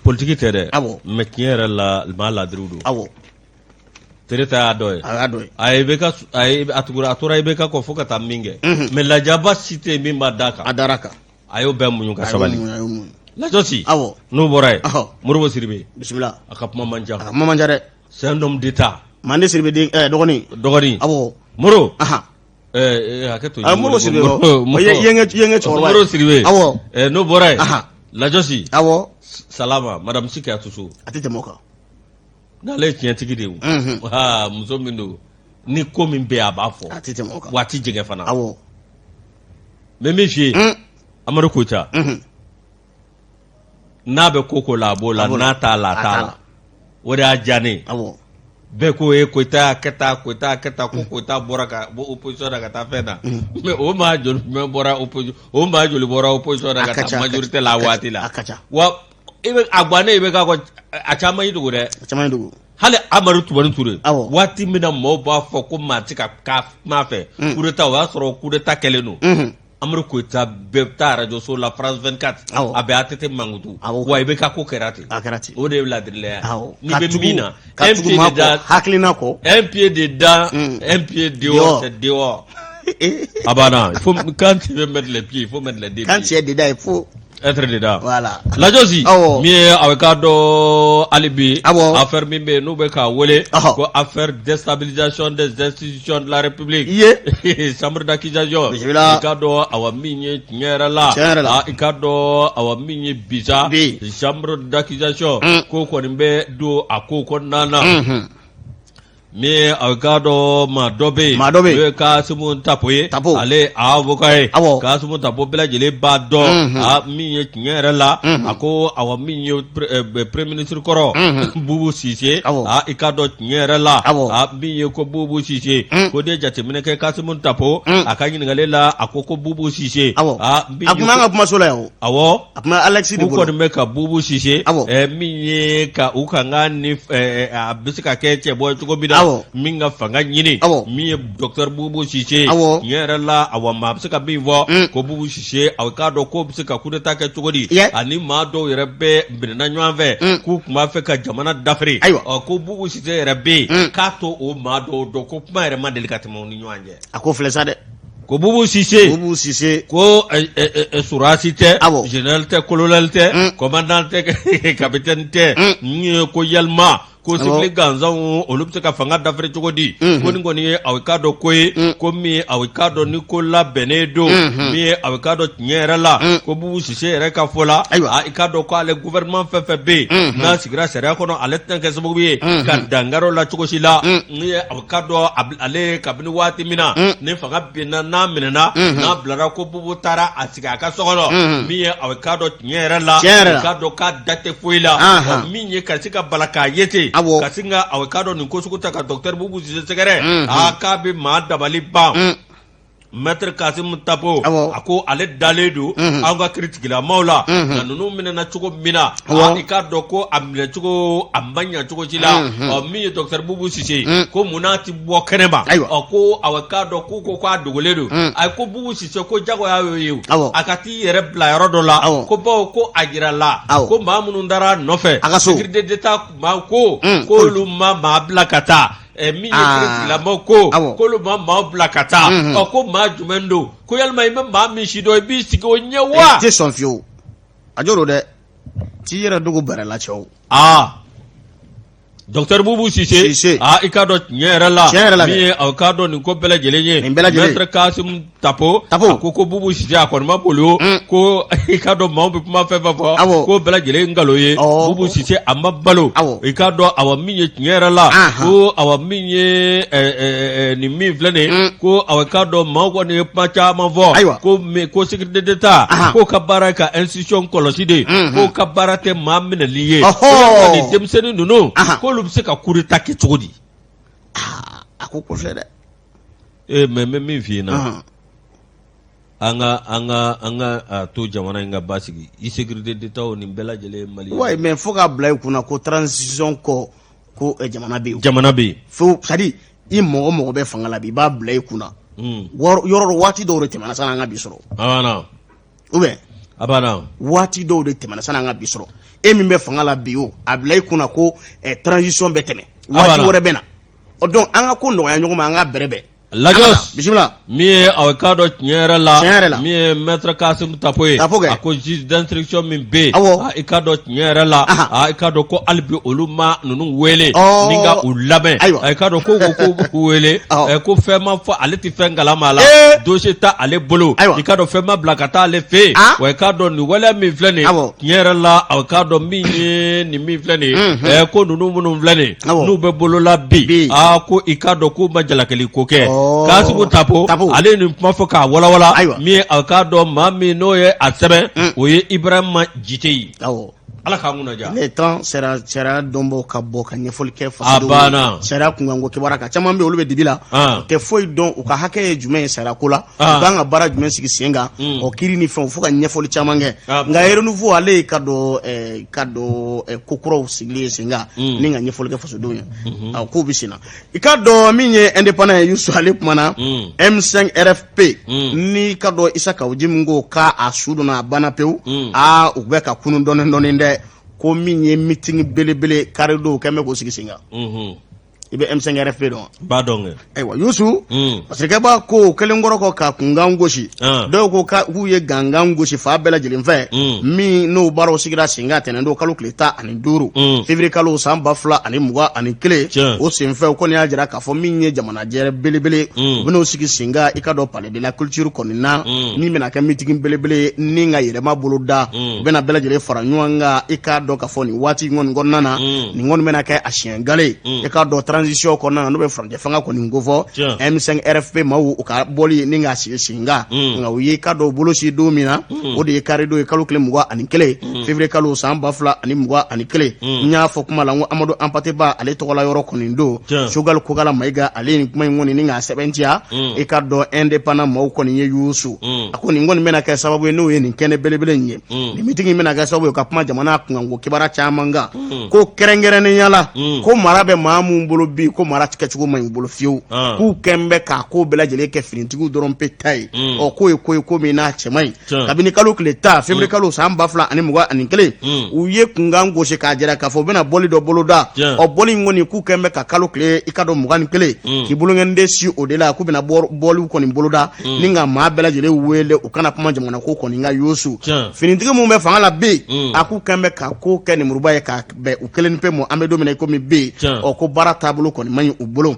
Politiki tɛ dɛ. Awɔ. Mais tiɲɛ yɛrɛ la, maa ladiriw don. Awɔ. Tereta y'a dɔ ye. A y'a dɔ ye. A ye IBK, a ye a tugura, a tora IBK kɔ fo ka taa min kɛ. Mais lajaba si tɛ yen min ma d'a kan. A dara kan. A y'o bɛɛ muɲu ka sabali. A y'o muɲu. Lajɔsi. Awɔ. N'o bɔra yen. Moribo Sidibe. Bisimila. A ka kuma man ca. A ka kuma man ca dɛ. C'est un homme d'État. Mande Sidibe den dɔgɔnin. Dɔgɔnin. Awɔ. Moro. Ahan. Hakɛ to. Moribo Sidibe. Yenge cɛkɔrɔba. Moribo Sidibe. Awɔ. N'o bɔra yen. Ahan. Lajɔsi. Awɔ. Salama, madame Siki Atuso. A tɛ tɛmɛ o kan. N'ale ye tiɲɛtigi de ye o. Aa, muso min don, ni ko min bɛ yen, a b'a fɔ. A tɛ tɛmɛ o kan. Wa a tɛ jɛngɛ fana. Awɔ. N bɛ min f'i ye. Amadu Koyita. N'a bɛ ko ko la, a b'o la, n'a t'a la, a t'a la. O de y'a diya ne ye. Awɔ. Bɛɛ ko e Koyita y'a kɛ tan, Koyita y'a kɛ tan, ko Koyita bɔra ka bɔ opposition na ka taa fɛn na. Mais o maa joli jumɛn bɔra opposition, o maa joli bɔra opposition na ka taa majorité la a waati la? A ka ca. Wa i bɛ a gannen i bɛ k'a kɔ, a caman y'i dogo dɛ. A caman y'i dogo. Hali Amadu Tumani Ture. Awɔ. Waati min na maaw b'a fɔ ko maa tɛ ka kuma a fɛ. Coup d'État, o y'a sɔrɔ coup d'État kɛlen don. Amadu Koyita bɛ taa arajoso la France 24. Awɔ. A bɛ ATT mankutu. Awɔ. Wa IBK ko kɛra ten. A kɛra ten. O de ye laadiriya. Awɔ. N'i bɛ min na. Ka tugu maa kɔ, hakilina kɔ. Un pied dedans, un pied dehors, c'est dehors. A banna. Il faut, quand tu veux mettre les pieds, il faut mettre les deux pieds. Quand tu es dedans, il faut. Être dedans. Voilà. Lajɔsi Awɔ. min ye a k'a dɔn hali bi Awɔ. affaire min bɛ yen n'u bɛ k'a wele Ɔhɔ. ko affaire déstabilisation des institutions de la République I ye chambre d'accusation Bisimila. i k'a dɔn awa min ye tiɲɛ yɛrɛ la Tiɲɛ yɛrɛ la. Ah, i k'a dɔn awa min ye bi sa Bi. chambre d'accusation ko kɔni bɛ don a ko kɔnɔna na Min ye a k'a dɔn maa dɔ bɛ yen Maa dɔ bɛ yen. n'o ye Kasimu Tapo ye Tapo. ale ye avocat ye Awɔ. Kasimu Tapo bɛɛ lajɛlen b'a dɔn a min ye tiɲɛ yɛrɛ la a ko awa min ye premier ministre kɔrɔ Bubu Sise Awɔ. a i k'a dɔn tiɲɛ yɛrɛ la Awɔ. a min ye ko Bubu Sise ko n'i ye jateminɛ kɛ Kasimu Tapo a ka ɲininkali la a ko Bubu Sise Awɔ. a min A tun ye b'an ko ka kumaso la yan o. awɔ A tun bɛ Alexis de u bolo. kɔni bɛ ka Bubu Sise Awɔ. min ye ka u kan ka ni a bɛ se ka kɛ cɛbɔ ye cogo min na Awɔ. min ka fanga ɲini Awɔ. min ye docteur Bubu Sise Awɔ. tiɲɛ yɛrɛ la awa maa bɛ se ka min fɔ ko Bubu Sise a k'a dɔn k'o bɛ se ka coup d'état kɛ cogo di Yɛ. ani maa dɔw yɛrɛ bɛ minɛna ɲɔgɔn fɛ k'u tun b'a fɛ ka jamana dafiri Ayiwa. Ɔ, ko Bubu Sise yɛrɛ bɛ yen k'a to o maa dɔw dɔn ko kuma yɛrɛ ma deli ka tɛmɛ u ni ɲɔgɔn cɛ A ko filɛ sa dɛ. ko Bubu Sise Bubu Sise. ko sɔrɔdasi tɛ Awɔ. général tɛ colonel tɛ commandant tɛ capitaine tɛ n ye ko yalima ko Awɔ. civil gansanw olu bɛ se ka fanga dafiri cogo di ko nin kɔni ye aw k'a dɔn ko ye ko min ye aw k'a dɔn ni ko labɛnnen don min ye aw k'a dɔn tiɲɛ yɛrɛ la ko Bubu Sise yɛrɛ ka fɔ la Ayiwa. a i k'a dɔn ko ale gouvernement fɛn fɛn bɛ yen n'a sigira sariya kɔnɔ ale tɛna kɛ sababu ye ka dankari o la cogo si la min ye aw k'a dɔn ale kabini waati min na ni fanga binna n'a minɛna n'a bilara ko Bubu taara a sigi a ka so kɔnɔ min ye aw k'a dɔn tiɲɛ yɛrɛ la Tiɲɛ yɛrɛ la. k'a dɔn k'a da tɛ foyi la Anhan. Ɔ, min ye ka se ka bala k'a ye ten Awɔ. ka sin ka aw k'a dɔn nin ko sugu ta ka docteur Bubu Sise sɛgɛrɛ aa k'a bɛ maa dabali ban Maître Kasimu Tapo Awɔ. a ko ale dalen don an ka kiritigilamaw la nka ninnu minɛna cogo min na Awɔ. a i k'a dɔn ko a minɛcogo a ma ɲa cogo si la ɔ min ye docteur Bubu Sise ko munna a ti bɔ kɛnɛ ma Ayiwa. ɔ ko aw k'a dɔn k'u ko k'a dogolen don a ko Bubu Sise ko jagoya y'o ye o. Awɔ. a ka t'i yɛrɛ bila yɔrɔ dɔ la Awɔ. ko bawo ko a jira la Awɔ. ko maa minnu taara a nɔfɛ A ka so. sécurité d'État maa ko k'olu ma maa bila ka taa min ye Ah. kiritigilamaw ko Awɔ. k'olu ma maaw bila ka taa ɔ ko maa jumɛn don ko yalima i bɛ maa min si dɔn i b'i sigi o ɲɛ wa I tɛ sɔn fiyewu. A jɔ don dɛ. T'i yɛrɛ dogo bɛrɛ la cɛw. aa docteur Bubu Sise Sise. aa i k'a dɔn tiɲɛ yɛrɛ la Tiɲɛ yɛrɛ la dɛ. min ye aw k'a dɔn nin ko bɛɛ lajɛlen ye Nin bɛɛ lajɛlen. maître Kasimu Tapo Tapo. a ko ko Bubu Sise a kɔni ma boli o ko i k'a dɔn maaw bɛ kuma fɛn fɛn fɔ Awɔ. k'o bɛɛ lajɛlen ye nkalon ye Ɔ. Bubu Sise a ma balo Awɔ. i k'a dɔn awa min ye tiɲɛ yɛrɛ la Anhan. ko awa min ye nin min filɛ nin ye ko awa k'a dɔn maaw kɔni ye kuma caman fɔ Ayiwa. ko ko sécurité d'État Ahan. k'o ka baara ye ka institution kɔlɔsi de k'o ka baara tɛ maa minɛli ye Ɔhɔ. Ko yalima nin denmisɛnnin ninnu Ahan. k'olu bɛ se ka coup d'état kɛ cogo di A ko ko filɛ dɛ. ee mais n bɛ min f'i ɲɛna Ahan. an ka an ka an ka a to jamana in ka basigi i sécurité d'État nin bɛɛ lajɛlen ye Mali ye. Ouais, mais fo k'a bila i kunna ko transition kɔ ko jamana bɛ yen. jamana bɛ yen Fo c'est à dire i mɔgɔ mɔgɔ bɛ fanga la bi i b'a bila i kunna. Yɔrɔ dɔ waati dɔw de tɛmɛna sanni an ka bi sɔrɔ. A banna. Ou bien A banna. Waati dɔw de tɛmɛna sanni an ka bi sɔrɔ. E min bɛ fanga la bi o a bila i kunna ko transition bɛ tɛmɛ. Waati wɛrɛ bɛ na. Ɔ donc an ka ko nɔgɔya ɲɔgɔn ma an ka bɛrɛ bɛn. Lajɔs bisimila. Min ye aw k'a dɔn tiɲɛ yɛrɛ la Tiɲɛ yɛrɛ la. min ye maître Kasimu Tapo ye Tapo kɛ. a ko juge d'instruction min bɛ yen Awɔ. a i k'a dɔn tiɲɛ yɛrɛ la Ahan. a i k'a dɔn ko hali bi olu ma ninnu wele Ɔ. ni ka u lamɛn Ayiwa. a i k'a dɔn ko ko ko k'u wele Awɔ. ɛ, ko fɛn ma fɔ ale tɛ fɛn kalama a la Ee. dossier tɛ ale bolo Ayiwa. i k'a dɔn fɛn ma bila ka taa ale fɛ yen Ah. wa i k'a dɔn nin waleya min filɛ nin ye Awɔ. tiɲɛ yɛrɛ la a k'a dɔn min ye nin min filɛ nin ye ɛ, ko ninnu minnu filɛ nin ye Awɔ. n'u bɛ bolola bi Bi. aa ko i k'a dɔn k'u ma jalakili ko kɛ Ɔ. Kasimu Tapo Tapo. ale ye nin kuma fɔ k'a walawala Ayiwa. min ye a k'a dɔn maa min n'o ye a sɛbɛn o ye Ibrahima Jite ye Awɔ. Ala k'an kunna diya Il est temps sariya dɔnbaw ka bɔ ka ɲɛfɔli kɛ fasodenw A banna. ye sariya kunkanko kibaruya kan caman bɛ yen olu bɛ dibi la Ah. u tɛ foyi dɔn u ka hakɛ ye jumɛn ye sariya ko la u Ah. kan ka baara jumɛn sigi sen kan ɔ kiiri ni fɛnw fo ka ɲɛfɔli caman kɛ Ah. nka renouveau ale ye ka dɔn ka dɔn ko kuraw sigili ye sen kan ni ka ɲɛfɔli kɛ fasodenw ye awɔ kow bɛ sen na i k'a dɔn min ye indépendant ye Yusu ale kumana M5 RFP n'i ka dɔn Isa Kawu Jim ko k'a su donna a banna pewu aa u bɛ ka kunun dɔɔni dɔɔni dɛ ko min ye meeting belebele karidon u kɛn bɛ k'o sigi sen kan. I bɛ M5 RFP dɔn wa? N b'a dɔn kɛ. Ayiwa Yusu, Masakɛba ko kelen kɔrɔ kɔ ka kunkan gosi, dɔw ko k'u ye gangan gosi fan bɛɛ lajɛlen fɛ, min n'o baaraw sigira sen kan tɛnɛn don kalo tile 15, février kalo san 2021. O senfɛ, o kɔni y'a jira k'a fɔ min ye jamanajɛ belebele, u bɛn'o sigi sen kan, i ka dɔn, palais de la culture kɔni na, min bɛna kɛ meeting belebele ye ni ka yɛlɛma boloda. U bɛna bɛɛ lajɛlen fara ɲɔgɔn kan. I k'a dɔn k'a fɔ nin waati kɔni kɔnɔna na, nin kɔni bɛna kɛ a siɲɛ gale, i k'a dɔn, transition kɔnɔna na, n'o bɛ furancɛ fanga kɔni kofɔ, M5 RFP maaw u ka bɔli ni k'a sigi sen kan. Nka u ye, i k'a dɔn, bolo si don min na, o de ye kari don ye, kalo tile 21, février kalo san 2021. N y'a fɔ kuma la n ko Amadu Anpate Ba, ale tɔgɔla yɔrɔ kɔni don. Choguel Kokala Mayiga, ale ye nin kuma in kɔni ni k'a sɛbɛntiya, i k'a dɔn, indépendant maaw kɔni ye. Yusu, a ko nin kɔni bɛna kɛ sababu ye, n'o ye nin kɛnɛ belebele in ye, nin meeting bɛna kɛ sababu ye ka kuma jamana kunkanko kibaruya caman kan, ko kɛrɛnkɛrɛnnenya la, ko mara bɛ maa mun bolo bi, ko mara kɛcogo man ɲi u bolo fiyewu, k'u kɛn bɛ k'a ko bɛɛ lajɛlen kɛ finitigiw dɔrɔn pe ta ye. Ɔ, k'o ye ko ye, ko min n'a cɛ man ɲi. Kabini kalo tile 10 février kalo san 2021, u ye kunkan gosi k'a jira k'a fɔ u bɛna bɔli dɔ boloda. Ɔ, bɔli in kɔni, k'u kɛn bɛ ka kalo tile, i ka dɔn, 21, k'i bolonkɛnden si o de la, k'u bɛna bɔliw kɔni boloda ni ka maa bɛɛ lajɛlen wele u kana kuma jamana ko kɔni kan. Yusu, finitigi minnu bɛ fanga la bi, a k'u kɛn bɛ ka ko kɛ nemuruba ye ka bɛn u kelen pe ma. An bɛ don min na i komi bi, ɔ, ko baara taabolo kɔni man ɲi u bolo.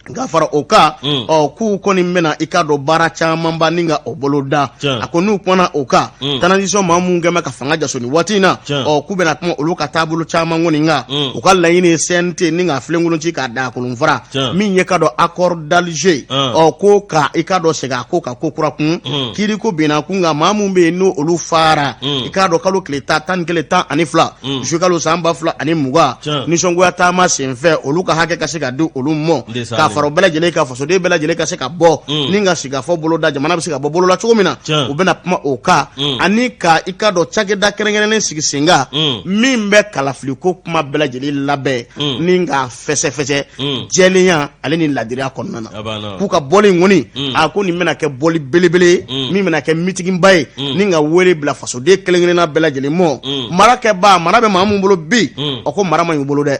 Nka fara o kan, ɔ, k'u kɔni bɛna, i k'a dɔn, baara camanba ni ka o bolo da. A ko n'u kumana o kan, transition maa minnu kɛn bɛ ka fanga jaso nin waati in na, ɔ, k'u bɛna kuma olu ka taabolo caman kɔni kan. U ka laɲini ye CNT ni ka filenkolon ci k'a dakolon fara, min ye ka dɔn accord d'Alger, ɔ, ko ka, i k'a dɔn, segin a ko ka ko kura kun kiiri ko binna kun kan, maa minnu bɛ yen n'o olu fara, i k'a dɔn, kalo tile 10, 11, 12, juillet kalo san 2020, nisɔngoya taama senfɛ, olu ka hakɛ ka se ka di olu mɔ. K'a fara o bɛɛ lajɛlen kan, fasoden bɛɛ lajɛlen ka se ka bɔ ni ka sigikafɔ boloda, jamana bɛ se ka bɔ bolo la cogo min na, u bɛna kuma o kan, ani ka, i k'a dɔn, cakɛda kɛrɛnkɛrɛnnen sigi sen kan min bɛ kalafiliko kuma bɛɛ lajɛlen labɛn ni k'a fɛsɛfɛsɛ jɛlenya ale ni ladiriya kɔnɔna na. K'u ka bɔli in kɔni, a ko nin bɛna kɛ bɔli belebele ye min bɛna kɛ mitingiba ye ni ka wele bila fasoden kelen kelenna bɛɛ lajɛlen mɔ. Marakɛba, mara bɛ maa min bolo bi, ɔ, ko mara man ɲi u bolo dɛ.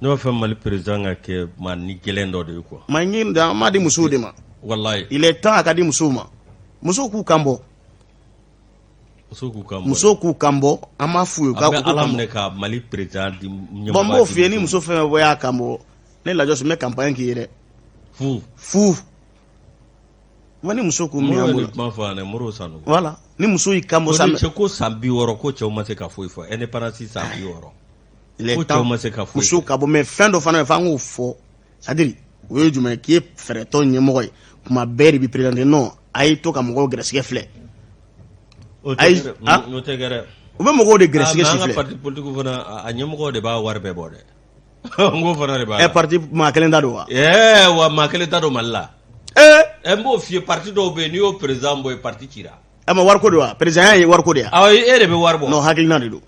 Ne b'a fɛ Mali président ka kɛ maa ni gɛlɛn dɔ de ye quoi. Maa ni an b'a di musow de ma. Walayi. Il est temps a ka di musow ma, musow k'u kan bɔ. Musow k'u kan bɔ. Musow k'u kan bɔ, an b'a f'u ye. An bɛ Ala minɛ ka Mali président di ɲɛmɔgɔya. Bon, n b'o f'i ye, ni muso fɛn fɛn bɔ y'a kan bɔ, ne lajɔ n bɛ campagne k'i ye dɛ. Fu. Fu. Wa ni muso ko min bolo. Kuma fɔ yan dɛ, Modibo Sanogo. Voilà, ni muso y'i kan bɔ sa. Ko san 60 ko cɛw ma se ka foyi fɔ, indépendance san 60. Il est temps ma se ka foyi muso ka bɔ. Mais fɛn dɔ fana bɛ, f'an k'o fɔ, c'est à dire o ye jumɛn ye? K'i ye fɛɛrɛtɔn ɲɛmɔgɔ ye, kuma bɛɛ de bɛ présenté. Non, a y'i to ka mɔgɔw gɛrɛsɛgɛ filɛ. Ayi, o tɛ kɛ dɛ. U bɛ mɔgɔw de gɛrɛsɛgɛ si filɛ. An ka parti politique fana, a ɲɛmɔgɔw de b'a wari bɛɛ bɔ dɛ. N ko fana de b'a la. Ɛ, parti maa kelen ta don wa? Ɛɛ, wa maa kelen ta don Mali la. Ee. Ɛ, n b'o f'i ye, parti dɔw bɛ yen, n'i y'o président bɔ yen, parti cira. A ma wariko don wa? Président ye wariko de ya? Awɔ, e de bɛ wari bɔ. Non, hakilina de don.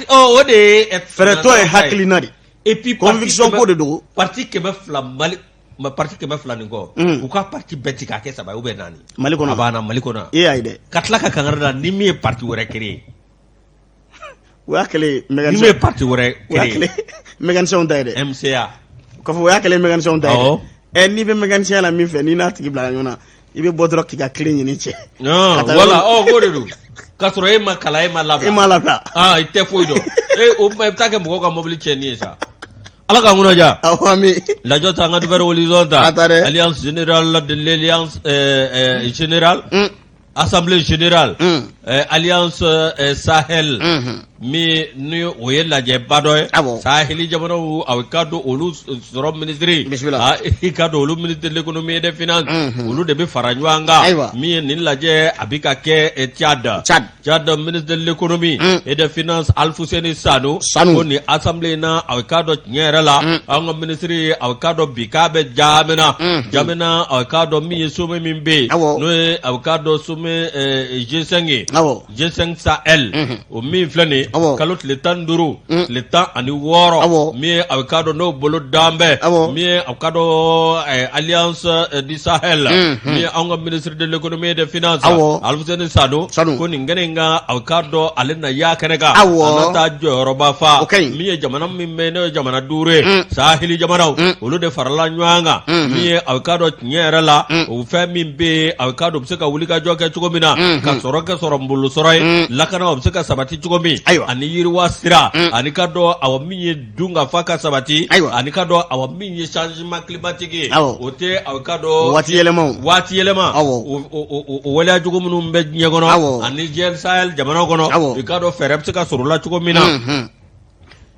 O de ye. Fɛɛrɛtɔ ye hakilina de. Et puis conviction ko de don. Parti 200 Mali, ma parti 200 nin kɔ, u ka parti bɛɛ ci k'a kɛ saba ye ou bien naani. Mali kɔnɔ. A banna Mali kɔnɔ. E y'a ye dɛ. Ka tila ka kangari da ni min ye parti wɛrɛ créer. O y'a kɛlen ye. Ni min ye parti wɛrɛ créer. Mécanicien ta ye dɛ. MCA. Kɔfɛ o y'a kɛlen mécanicien ta ye dɛ. Ɛ, n'i bɛ mécanicien la min fɛ, n'i n'a tigi bila ɲɔgɔn na, i bɛ bɔ dɔrɔn k'i ka clé ɲini cɛ. Voilà, ɔ, k'o de don. K'a sɔrɔ e ma kalan, e ma labila. E ma labila. Ah, i tɛ foyi dɔn. E, o tuma i bɛ taa kɛ mɔgɔw ka mobili tiɲɛni ye sa. Ala k'an kunna diya. Awɔ, ami. Lajɔ ta, an ka Nouvel Horizon ta. A ta dɛ. Alliance générale de l'Alliance générale. Assemblée générale. Alliance Sahel. Min ni o ye lajɛba dɔ ye. Awɔ. Saheli jamanaw, a ka don olu sɔrɔ minisiri. Bisimila. I ka don olu ministre de l'économie et des finances. Olu de bɛ fara ɲɔgɔn kan. Ayiwa. Min ye nin lajɛ, a bɛ ka kɛ Tchad. Tchad. Tchad, ministre de l'économie et des finances Alfousseni Sanou. Sanou. Ko nin assemblée in na, a k'a dɔn tiɲɛ yɛrɛ la, an ka ministre, a k'a dɔn bi k'a bɛ N'Djamena. N'Djamena, a k'a dɔn min ye sommet min bɛ yen. Awɔ. N'o ye, a k'a dɔn, sommet G5 ye. Awɔ. G5 Sahel. O min filɛ nin ye. yen kalo tile 15 tile 16 min ye a k'a dɔn n'o bolo dan bɛ min ye a k'a dɔn Alliance du Sahel min ye anw ka ministre de l'économie et des finances Alfuseni Sanu ko nin kɛnɛ in kan a k'a dɔn ale na y'a kɛnɛ kan a na taa jɔyɔrɔba fa min ye jamana min bɛ n'o ye jamana duuru ye saheli jamanaw olu de farala ɲɔgɔn kan min ye a k'a dɔn tiɲɛ yɛrɛ la o fɛn min bɛ yen a k'a dɔn u bɛ se ka wuli ka jɔ kɛ cogo min na ka sɔrɔ kɛ sɔrɔ bolo sɔrɔ ye lakana o bɛ se ka sabati cogo min ani yiriwa sira ani k'a dɔn awa min ye dunkafa ka sabati ani k'a dɔn awa min ye changement climatique ye o tɛ a k'a dɔn waati yɛlɛma waati yɛlɛma o waleya jugu minnu bɛ diɲɛ kɔnɔ ani G Sahel jamana kɔnɔ i k'a dɔn fɛɛrɛ bɛ se ka sɔrɔ o la cogo min na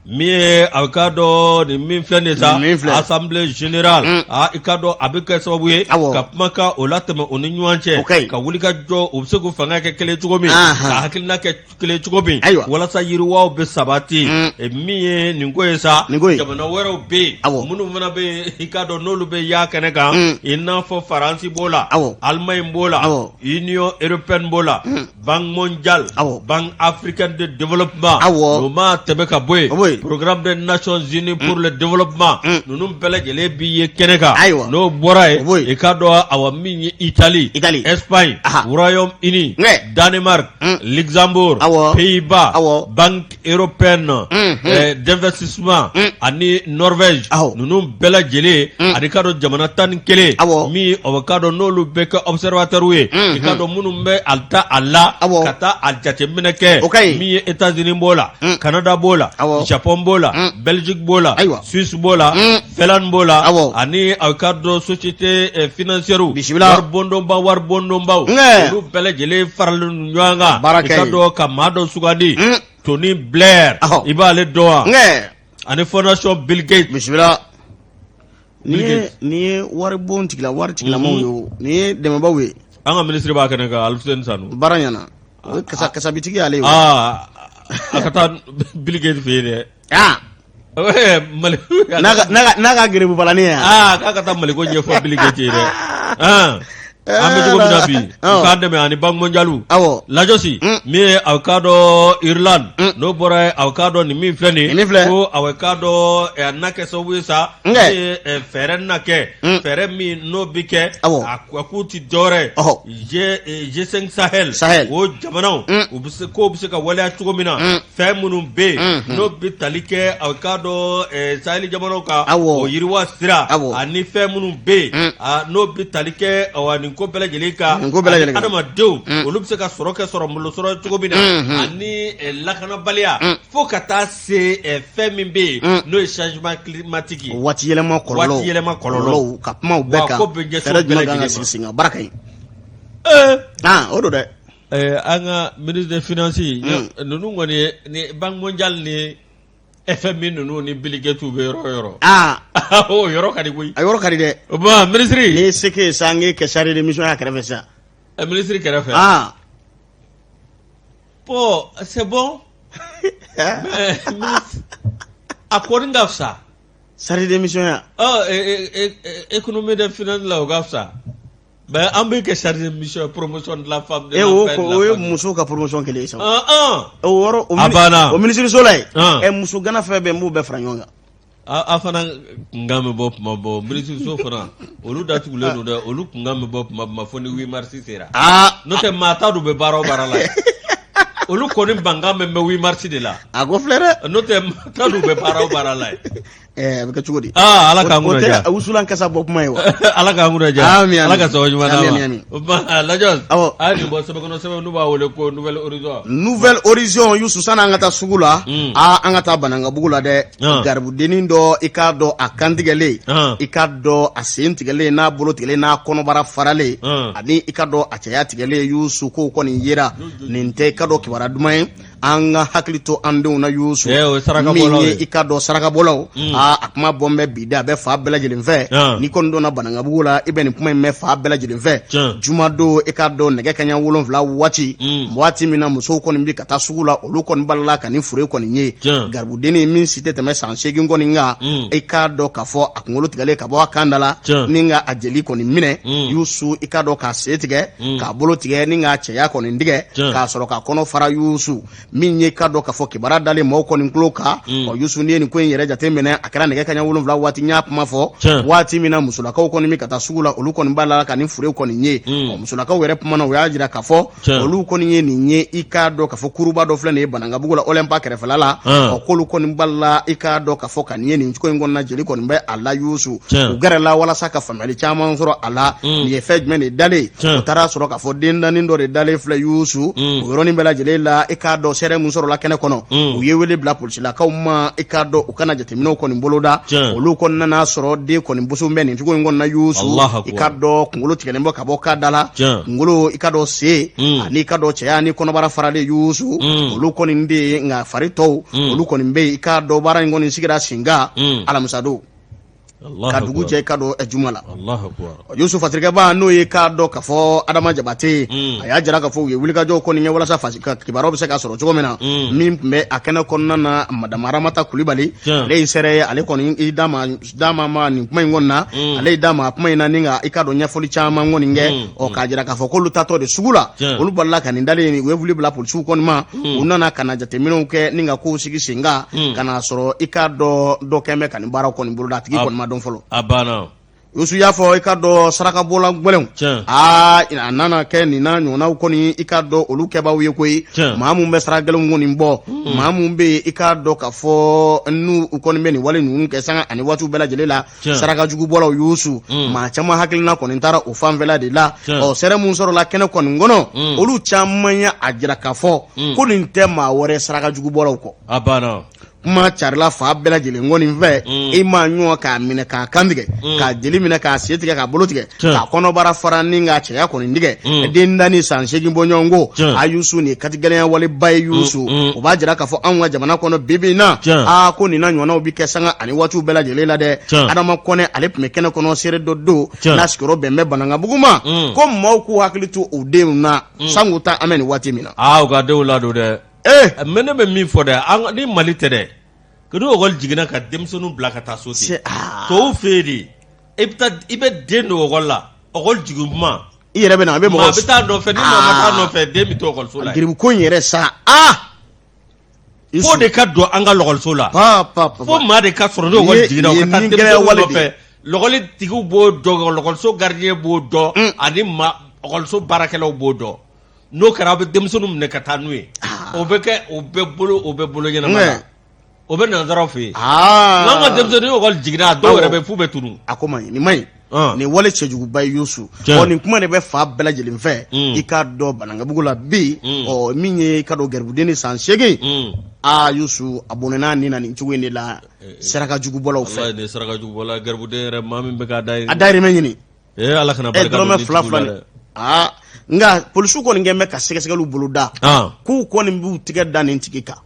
min ye a k'a dɔn nin min filɛ nin sa assemblée générale i k'a dɔn a bɛ kɛ sababu ye ka kumakan o latɛmɛ u ni ɲɔgɔn cɛ ka wuli ka jɔ u bɛ se k'u fanga kɛ kelen cogo min ka hakilina kɛ kelen cogo min walasa yiriwaw bɛ sabati min ye nin ko ye sa jamana wɛrɛw bɛ yen minnu fana bɛ yen i k'a dɔn n'olu bɛ y'a kɛnɛ kan i n'a fɔ Faransi b'o la Allemagne b'o la Union européenne b'o la Banque mondiale Banque africaine de développement o ma tɛmɛ ka bɔ yen programme des Nations unies pour le développement ninnu bɛɛ lajɛlen bi ye kɛnɛ kan n'o bɔra yen i k'a dɔn awa min ye Italie Espagne Royaume-Uni Danemark Luxembourg Pays-Bas Banque européenne d'investissement ani Norvège ninnu bɛɛ lajɛlen ani k'a dɔn jamana 11 min o k'a dɔn n'olu bɛ kɛ observateur ye i k'a dɔn minnu bɛ a ta a la ka taa a jateminɛ kɛ min ye États-Unis b'o la Canada b'o la Japon b'o la Belgique b'o la Suisse b'o la Finlande b'o la ani a k'a dɔn société financière waribondonba waribondonbaw olu bɛɛ lajɛlen faralen ɲɔgɔn kan i k'a dɔn ka maa dɔ sugandi Tony Blair i b'ale dɔn wa ani fondation Bill Gates bisimila nin ye waribon tigila wari tigilamaw ye nin ye dɛmɛbaw ye an ka minisiri b'a kɛnɛ kan Alfuseni Sanu baara ɲɛna o ye kasabitigi y'ale ye aa a ka taa Bill Gates fɛ yen dɛ mali n'a ka geribu balani ye aa k'a ka taa maliko ɲɛfɔ Bill Gates ye dɛ an bɛ cogo min na bi u k'an dɛmɛ ani Banque mondiale lajɔsi min ye aw k'a dɔn Irlande n'o bɔra yen aw k'a dɔn nin min filɛ nin ye ko aw k'a dɔn a na kɛ sababu ye sa min ye fɛɛrɛ na kɛ fɛɛrɛ min n'o bɛ kɛ a k'u tɛ dɔwɛrɛ ye G5 Sahel o jamanaw u bɛ se k'o bɛ se ka waleya cogo min na fɛn minnu bɛ yen n'o bɛ tali kɛ a k'a dɔn saheli jamanaw kan o yiriwa sira ani fɛn minnu bɛ yen n'o bɛ tali kɛ awa nin ko bɛɛ lajɛlen kan adamadenw olu bɛ se ka sɔrɔ kɛ sɔrɔ bolo sɔrɔ cogo min na ani lakanabaliya fo ka taa se fɛn min bɛ yen n'o ye changement climatique ye waati yɛlɛma kɔlɔlɔw ka kuma bɛɛ kan fɛɛrɛ jumɛn kan ka sigi sen kan baara ka ɲi o don dɛ An ka ministre des finances ninnu kɔni ye ni Banque mondiale ni FMI ninnu ni Bill Gates bɛ yɔrɔ o yɔrɔ, aa, o yɔrɔ ka di koyi, a yɔrɔ ka di dɛ, o tuma minisiri n'i ye se kɛ ye sa an k'e kɛ chargé de mission y'a kɛrɛfɛ sisan, ɛ minisiri kɛrɛfɛ, aa, bon c'est bon mais ministre a kɔni ka fisa chargé de mission ya, ɔ économie des finances la o ka fisa Mais an bɛ kɛ chargé de mission promotion de la femme e o o ye musow ka promotion kɛlen ye sa o yɔrɔ a banna o minisiriso la yen ɛ muso gana fɛn bɛɛ n b'u bɛɛ fara ɲɔgɔn kan a fana kunkan bɛ bɔ kuma bɔ minisiriso fana olu datugulen don dɛ olu kunkan bɛ bɔ kuma kuma fo ni 8 mars sera n'o tɛ maa t'a dɔn u bɛ baara o baara la olu kɔni mankan bɛ mɛn 8 mars de la a ko filɛ dɛ n'o tɛ maa t'a dɔn u bɛ baara o baara la yen A bɛ kɛ cogo di ala k'an kunna diya wusulan kasa bɔ kuma ye wa ala k'an kunna diya ala ka sababu ɲuman d'an ma lajɔ a ye nin bɔ sɛbɛn kɔnɔ sɛbɛn n'u b'a wele ko Nouvel Horizon Nouvel Horizon Yusu sani an ka taa sugu la aa an ka taa Banankabugu la dɛ garibudennin dɔ i k'a dɔn a kantigɛlen i k'a dɔn a sen tigɛlen n'a bolo tigɛlen n'a kɔnɔbara faralen ani i k'a dɔn a cɛya tigɛlen Yusu k'o kɔni yera nin tɛ i k'a dɔn kibaruya duman ye an ka hakili to an denw na Yusu min ye i k'a dɔn sarakabɔlaw aa a kuma bɔ bɛ bi da a bɛ fan bɛɛ lajɛlen fɛ n'i kɔni donna Banankabugu la i bɛ nin kuma in mɛn fan bɛɛ lajɛlen fɛ jumadon i k'a dɔn nɛgɛ kaɲa 7 waati waati min na musow kɔni bɛ ka taa sugu la olu kɔni balala ka nin fure kɔni ye garibudennin min si tɛ tɛmɛ san 8 kɔni kan i k'a dɔn k'a fɔ a kunkolo tigɛlen ka bɔ a kan da la ni ka a jeli kɔni minɛ Yusu i k'a dɔn k'a sen tigɛ k'a bolo tigɛ ni k'a cɛya kɔni tigɛ k'a sɔrɔ k'a kɔnɔ fara Yusu Min ye ka dɔn k'a fɔ kibaruya dalen maaw kɔni tulo kan. Ɔ Yusu, n'i ye nin ko in yɛrɛ jateminɛ, a kɛra nɛgɛ kaɲɛ 7 waati. N y'a kuma fɔ waati min na, musolakaw kɔni bɛ ka taa sugu la, olu kɔni b'a la ka nin fure kɔni ye. Ɔ musolakaw yɛrɛ kumana, u y'a jira k'a fɔ olu kɔni ye nin ye. I k'a dɔn k'a fɔ kuruba dɔ filɛ nin ye Banankabugu la, Olimpa kɛrɛfɛla la. Ɔ k'olu kɔni b'a la, i k'a dɔn k'a fɔ ka nin ye nin cogo in kɔnɔna, jeli kɔni bɛ a la Yusu. U gɛrɛla walasa ka faamuyali caman sɔrɔ a la, nin ye fɛn jumɛn de dalen. U taara sɔrɔ k'a fɔ dendanin dɔ de dalen filɛ Yusu. O yɔrɔnin bɛɛ lajɛlen la, i k'a dɔn seere mun sɔrɔla kɛnɛ kɔnɔ, u ye wele bila polisilakaw ma, i k'a dɔn u ka na jateminɛw kɔni boloda. Olu kɔni nana sɔrɔ den kɔni boso bɛ nin cogo in kɔnɔna Yusu. I k'a dɔn kunkolo tigɛlen bɔ ka bɔ kan da la, kunkolo, i k'a dɔn sen ani i k'a dɔn cɛya ni kɔnɔbara faralen Yusu, olu kɔni de yen, nka fari tɔw olu kɔni bɛ yen. I k'a dɔn baara in kɔni sigira sen kan alamisadon ka dugu jɛ, i k'a dɔn juma la. Yusu, fasirikɛba n'o ye k'a dɔn k'a fɔ Adama Jabate, a y'a jira k'a fɔ u ye wulikajɔw kɔni kɛ walasa kibaruyaw bɛ se ka sɔrɔ cogo min na. Min tun bɛ a kɛnɛ kɔnɔna na, Madamu Aramata Kulibali, ale ye seere ye. Ale kɔni i da ma nin kuma in kɔni na, ale y'i da ma kuma in na ni ka i k'a dɔn ɲɛfɔli caman kɔni kɛ. Ɔ k'a jira k'a fɔ k'olu taatɔ de sugu la, olu balila ka nin dalen, u ye wele bila polisiw kɔni ma. U nana ka na jateminɛw kɛ ni ka kow sigi sen kan, ka n'a sɔrɔ i k'a dɔn dɔ kɛn bɛ ka nin baaraw kɔni boloda. A tigi kɔni ma dɔn fɔlɔ. A banna. Yusu y'a fɔ, i k'a dɔn sarakabɔla gɛlɛnw, aa a nana kɛ nin n'a ɲɔgɔnnaw kɔni, i k'a dɔn olu kɛbaaw ye koyi. Maa mun bɛ sara gɛlɛnw kɔni bɔ, maa mun bɛ yen, i k'a dɔn k'a fɔ n'u kɔni bɛ nin wale ninnu kɛ sanga ani waatiw bɛɛ lajɛlen la, saraka jugubɔlaw Yusu, maa caman hakilina kɔni taara o fanfɛla de la. Ɔ seere mun sɔrɔla kɛnɛ kɔni kɔnɔ, olu caman ye a jira k'a fɔ ko nin tɛ maa wɛrɛ saraka jugubɔlaw kɔ. A banna. Kuma carila fan bɛɛ lajɛlen kɔni fɛ. I maa ɲɔgɔn k'a minɛ k'a kan tigɛ, k'a jeli minɛ, k'a sen tigɛ, k'a bolo tigɛ, k'a kɔnɔbara fara ni k'a cɛya kɔni tigɛ, den danni san 8 bɔ ɲɔgɔn ko. A Yusu, nin katigɛlɛya waleba ye Yusu. O b'a jira k'a fɔ anw ka jamana kɔnɔ bi bi in na, aa ko nin n'a ɲɔgɔnnaw bɛ kɛ sanga ani waatiw bɛɛ lajɛlen la dɛ. Adama Kɔnɛ, ale tun bɛ kɛnɛ kɔnɔ, seere dɔ don n'a sigiyɔrɔ bɛn bɛ Banankabugu ma, ko maaw k'u hakili to u denw na, sango ta an bɛ nin waati min na. Aa u ka denw ladon dɛ. Ee mais ne bɛ min fɔ dɛ, an ni Mali tɛ dɛ, ko ni ekɔli jiginna ka denmisɛnninw bila ka taa so ten, tɔw fɛ yen de, i bɛ taa i bɛ den don ekɔli la, ekɔli jigin kuma i yɛrɛ bɛ na, a bɛ mɔgɔ maa bɛ taa nɔfɛ, ni maa ma taa nɔfɛ, den bɛ to ekɔliso la. Geribu ko in yɛrɛ sa, aa fo de ka don an ka lɔkɔliso la, fo maa de ka sɔrɔ ni ekɔli jiginna, u ka taa denmisɛnninw nɔfɛ. Lɔkɔli tigiw b'o dɔn, lɔkɔliso gardien b'o dɔn, ani ma ekɔliso baarakɛlaw b'o dɔn. N'o kɛra, aw bɛ denmisɛnninw minɛ ka taa n'u ye, o bɛ kɛ o bɛ bolo o bɛ bolo ɲɛnama la, o bɛ nanzaraw fɛ yen. N'an ka denmisɛnnin ekɔli jiginna, a dɔw yɛrɛ bɛ f'u bɛ tunun. A ko man ɲi, nin man ɲi, nin wale cɛjuguba ye Yusu. Ɔ nin kuma de bɛ fan bɛɛ lajɛlen fɛ, i k'a dɔn Banankabugu la bi. Ɔ min ye i k'a dɔn garibudennin san 8, aa Yusu, a bɔnɛna nin na nin cogo in de la saraka jugubɔlaw fɛ. Saraka jugubɔla, garibuden yɛrɛ, maa min bɛ k'a a dayirimɛ ɲini. Ee Ala kana barika don dɔrɔmɛ fila fila ni aa nka polisiw kɔni kɛn bɛ ka sɛgɛsɛgɛliw boloda, k'u kɔni b'u tigɛ da nin tigi kan.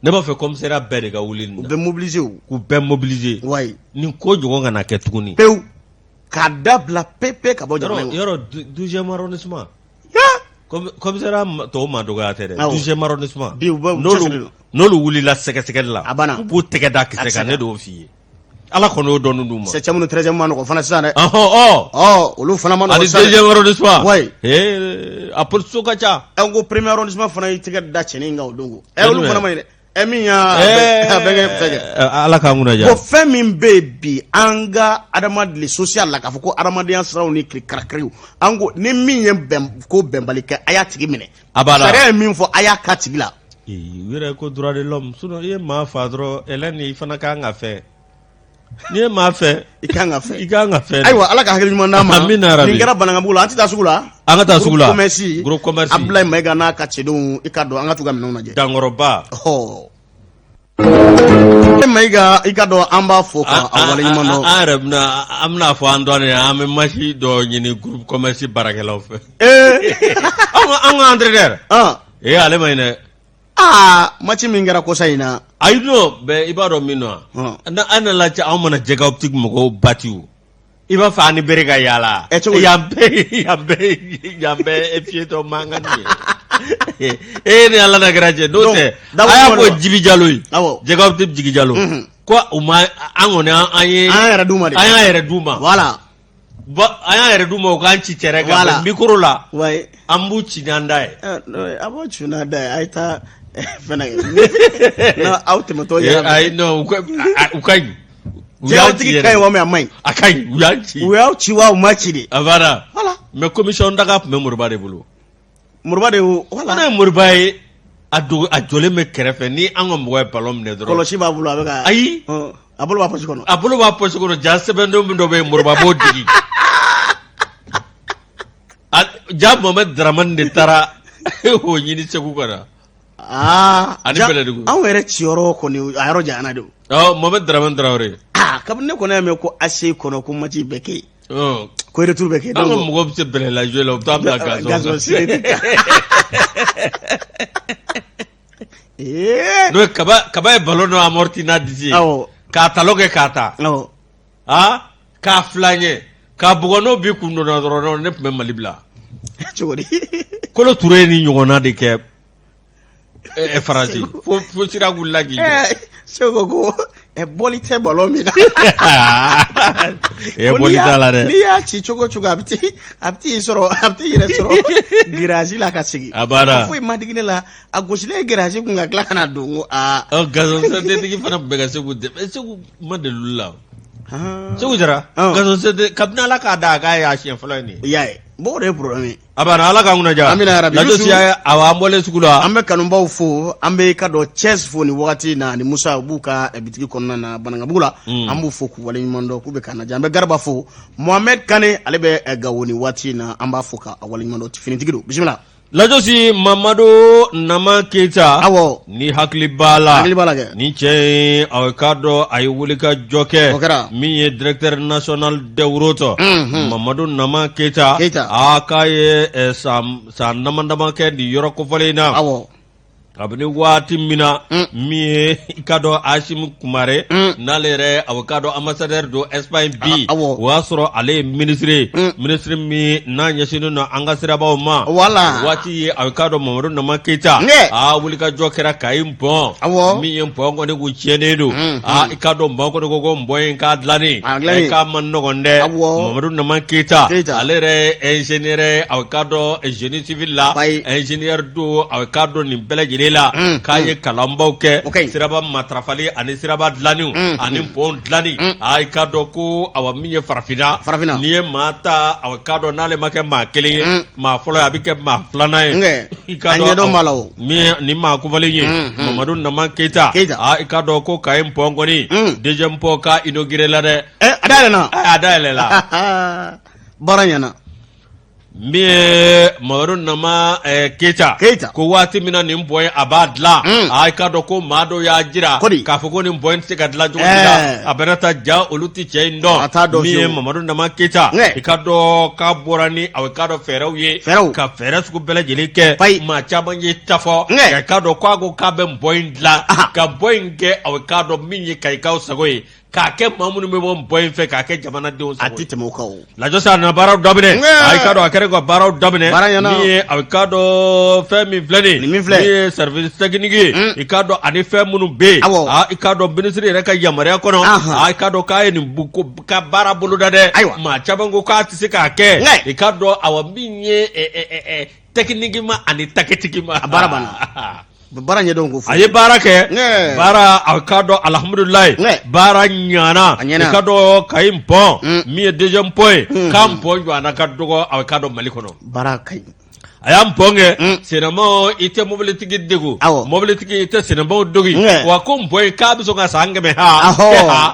Ne b'a fɛ commissariat bɛɛ de ka wuli nin na. U bɛ mobiliser o. K'u bɛɛ mobiliser. Wayi. Nin ko ɲɔgɔn kana kɛ tuguni. Pewu. K'a dabila pepe ka bɔ jamana in kɔnɔ. Yɔrɔ 12e arrondissement. Commissariat tɔw ma dɔgɔya tɛ dɛ. 12e arrondissement. Bi u bɛ u cɛsiri don. N'olu wulila sɛgɛsɛgɛli la. A banna. U b'u tɛgɛ da kisɛ kan, ne de y'o f'i ye. Ala kɔni y'o dɔnni d'u ma. Septième ni 13e ma nɔgɔn fana sisan dɛ. Ɔhɔn, ɔ. Ɔ olu fana ma nɔgɔn sisan dɛ. Ani 2e arrondissement. Wayi. Ee a polisiso ka ca. Ɛ n ko premier arrondissement fana y'i tɛgɛ da cɛnin in kan o don ko. Ɛ olu fana ma ɲi dɛ. Ɛ min y'a bɛɛ kɛ fɛn kɛ. Ala k'an kunna diya. Bon fɛn min bɛ yen bi an ka adamadenya social la, k'a fɔ ko adamadenya siraw ni kirikarakiriw, an ko ni min ye bɛn ko bɛnbali kɛ, a y'a tigi minɛ. A b'a la. Sariya ye min fɔ, a y'a k'a tigi la. U yɛrɛ ko droit de l'homme, sinon i ye maa fa dɔrɔn, Hélène, i fana ka kan ka fɛ, n'i ye maa fɛ i kan ka fɛ i kan ka fɛ. Ayiwa, Ala ka hakili ɲuman d'an ma. Amina yarabi. Nin kɛra Banankabugu la, an tɛ taa sugu la. An ka taa sugu la. Groupe commerce. Groupe commerce. Abdoulaye Mayiga n'a ka cɛdenw, i ka dɔn an ka t'u ka minɛnw lajɛ. Dankɔrɔba. Ɔ Mayiga, i ka dɔn an b'a fo ka a waleɲuman dɔn. An yɛrɛ bɛna, an bɛna fɔ an dɔɔnin, an bɛ match dɔ ɲini groupe commerce baarakɛlaw fɛ. An ka entraîneur. Ee ale ma ɲi dɛ. Aa match min kɛra kɔsa in na. Ayi non, bɛɛ i b'a dɔn min don wa? An nana cɛ, anw mana Jɛgɛ Optique mɔgɔw battu o. I b'a fɔ an ni bere ka yaala. Ɛ cogo di? Yan bɛɛ yan bɛɛ yan bɛɛ e fiyetɔ mankan nin ye. E ni Ala na kɛra cɛ n'o tɛ. A y'a fɔ Jibi Jalo ye. Awɔ. Jɛgɛ Optique Jibi Jalo. Ko u ma an kɔni an ye. An yɛrɛ d'u ma de. An y'an yɛrɛ d'u ma. Voilà. An y'an yɛrɛ d'u ma u k'an ci terrain kan Voilà. micro la Ouais. an b'u ci n'an da ye. A b'o ci n'a da ye, a ye taa fɛnɛ kɛ. Non, aw tɛmɛtɔ yɛrɛ. Ayi, non, u ka ɲi. U y'an ci Jɛgɛtigi ka ɲi yɛrɛ. wa, mais a man ɲi. A ka ɲi, u y'an ci. U y'aw ci wa, u ma ci de. A banna. Voilà. Mais commission daga tun bɛ Moriba de bolo. Moriba de y'o voilà. Ne ye Moriba ye, a dogo, a jɔlen bɛ kɛrɛfɛ ni an ka mɔgɔ ye ballon minɛ dɔrɔn. Kɔlɔsi b'a bolo, a bɛ ka. Ayi. A bolo b'a poche kɔnɔ. A bolo b'a poche kɔnɔ, ja sɛbɛnden min dɔ bɛ yen, Moriba b'o digi. Ja Mohamed Dramane de taara o ɲini Segu ka na. Aa. Ani Bɛlɛdugu. Anw yɛrɛ ciyɔrɔ kɔni, a yɔrɔ janyana de o. Ɔ, Mohamed Dramane Traoré. Aa, kabini ne kɔni y'a mɛn ko ACI kɔnɔ ko match bɛ kɛ yen. Ko retour bɛ kɛ. An ka mɔgɔw bɛ se bɛlɛ la jouer la, u bɛ taa bila gazon. Gazon siri. Ee. N'o ye Kaba ye ballon dɔ amorti n'a disi ye. Awɔ. K'a talon kɛ k'a ta. Awɔ. Aa, k'a fila ɲɛ k'a bugɔ, n'o bi kun donna dɔrɔn, ne tun bɛ Mali bila. Cogo di? Kolo Ture ye nin ɲɔgɔnna de kɛ Faransi fo sira wulila k'i jɔ. Segu ko bɔli tɛ ballon min na. Bɔli t'a la dɛ. N'i y'a ci cogo cogo, a bɛ t'i sɔrɔ, a bɛ t'i yɛrɛ sɔrɔ garage la ka segin. A banna. Foyi ma digi ne la, a gosilen garage kun ka tila ka na don ko aa. Ɔ, gazon synthétique fana tun bɛ ka Segu dɛmɛ, Segu ma deli olu la. Segu Jara. Gazon synthétique, kabini Ala k'a da a k'a ye a siɲɛ fɔlɔ ye nin ye. I y'a ye, bon, o de ye problème ye. A banna, Ala k'an kunna diya. Amina yarabi. Lajo siya, awa, an bɔlen sugu la. An bɛ kanubaw fo, an bɛ ka dɔ Cɛs fo nin wagati in na, ani Musa, u b'u ka bitigi kɔnɔna na Banankabugu la. An b'u fo k'u waleɲuman dɔn k'u bɛ k'an lajɛ. An bɛ Garaba fo, Mohamed Kane, ale bɛ Gawo nin waati in na, an b'a fo k'a waleɲuman dɔn, finitigi don. Bisimila. Lajosi Mamadu Nama Keyita. Awɔ. Ni hakili b'a la. Hakili b'a la kɛ. Ni cɛ in, a k'a dɔn a ye wulikajɔ kɛ. O kɛra. Min ye directeur national des routes. Mamadu Nama Keyita. Keyita. A k'a ye san dama dama kɛ nin yɔrɔ kofɔlen in na. Awɔ. Kabini waati min na, min ye i k'a dɔn Asimi Kumare, n'ale yɛrɛ a k'a dɔn ambassadeur don Espagne bi, o y'a sɔrɔ ale ye ministre ye, ministre min n'a ɲɛsinnen don an ka sirabaw ma. Voilà. Waati ye a k'a dɔn Mamadu Nama Keyita, aa, wulikajɔ kɛra Kayi pont. Min ye pont kɔni kun tiɲɛnen don. Aa, i k'a dɔn pont kɔni ko pont in k'a dilanni k'a man nɔgɔn dɛ. Mamadu Nama Keyita, ale yɛrɛ ye ingénieur ye, a k'a dɔn génie civil la, ingénieur don, a k'a dɔn nin bɛɛ lajɛlen la, k'a ye kalanbaw kɛ siraba matarafali ani siraba dilanniw ani pont dilanni. A i k'a dɔn ko awa min ye farafinna, farafinna, n'i ye maa ta, a k'a dɔn n'ale ma kɛ maa kelen ye, maa fɔlɔ ye, a bɛ kɛ maa filanan ye. I k'a dɔn ɲɛdɔn b'a la o. Min ni maa kofɔlen ye Mamadu Nama Keyita, a i k'a dɔn ko Kayi pont kɔni, deuxième pont k'a inauguré la dɛ. A dayɛlɛna. A dayɛlɛla. Baara ɲɛna. Min ye Mamadu Nama Keyita, Keyita, ko waati min na nin pont in a b'a dilan, a k'a dɔn ko maa dɔw y'a jira k'a fɔ ko nin pont in tɛ se ka dilan cogo si la, a bɛna taa ja olu tɛ cɛ in dɔn. Min ye Mamadu Nama Keyita, i k'a dɔn k'a bɔra ni a k'a dɔn fɛɛrɛw ye, ka fɛɛrɛ sugu bɛɛ lajɛlen kɛ. Maa caman ye ta fɔ, i k'a dɔn k'a ko k'a bɛ pont in dilan, ka pont in kɛ a k'a dɔn min ye Kayikaw sago ye, k'a kɛ maa minnu bɛ bɔ pont in fɛ, k'a kɛ jamanadenw sago ye. A tɛ tɛmɛ o kan o. Lajɔsi, a nana baaraw daminɛ. A k'a dɔn a kɛra ka baaraw daminɛ. Baara ɲɛna. Min ye a k'a dɔn fɛn min filɛ nin ye. Nin min filɛ. Min ye service technique ye. I k'a dɔn ani fɛn minnu bɛ yen. Awɔ. Aa, i k'a dɔn minisiri yɛrɛ ka yamaruya kɔnɔ. Aa, i k'a dɔn k'a ye nin ko ka baara boloda dɛ. Ayiwa. Maa caman ko k'a tɛ se k'a kɛ. I k'a dɔn awa min ye techniquement ani tactiquement. A baara banna. Baara ɲɛdɔn ko fɔ. A ye baara kɛ, baara a k'a dɔn alihamudulilayi, baara ɲana. I k'a dɔn Kayi pont, min ye deuxième pont ye, k'a pont ɲɔgɔnna ka dɔgɔ a k'a dɔn Mali kɔnɔ. Baara ka ɲi. A y'a pont kɛ sennamaw, i tɛ mobilitigi degun, mobilitigi i tɛ sennamaw degun. Wa ko pont in k'a bɛ sɔn ka san 100 ha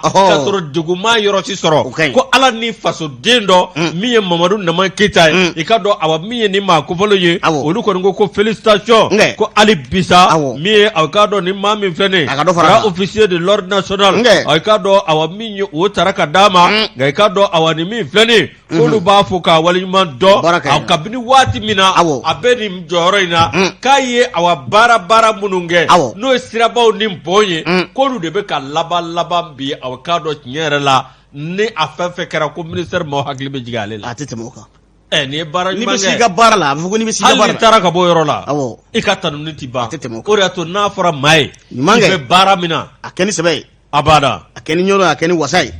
k'a sɔrɔ degun ma yɔrɔ si sɔrɔ, ko Ala ni fasoden dɔ min ye Mamadu Nama Keyita ye. I k'a dɔn awa min ye nin maa kofɔlen ye, olu kɔni ko félicitation, ko hali bisa min ye a k'a dɔn ni maa min filɛ nin ye, grand officier de l'ordre national, a k'a dɔn awa min ye o tara ka d'a ma. Nka i k'a dɔn awa ni min filɛ nin ye, k'olu b'a fo k'a waleɲuman dɔn kabini waati min na a bɛ nin jɔyɔrɔ in na, k'a ye awa baara minnu kɛ, n'o ye sirabaw ni pont ye, k'olu de bɛ ka laban laban bi. A k'a dɔn tiɲɛ yɛrɛ la, ni a fɛn fɛn kɛra ko ministère maaw hakili bɛ jigin ale la. A tɛ tɛmɛ o kan. Ɛ, nin ye baara N'i ɲuman bɛ kɛ. s'i ka baara la, a bɛ fɔ ko n'i bɛ s'i ka Hali baara n'i la. taara ka bɔ yɔrɔ la, Awɔ. i ka tanuni ti ban. A tɛ tɛmɛ o kan. O de y'a to n'a fɔra maa ye Ɲuman i kɛ. bɛ baara min na, A kɛ ni sɛbɛ ye. Abada a kɛ ni ɲɔgɔn a kɛ ni wasa ye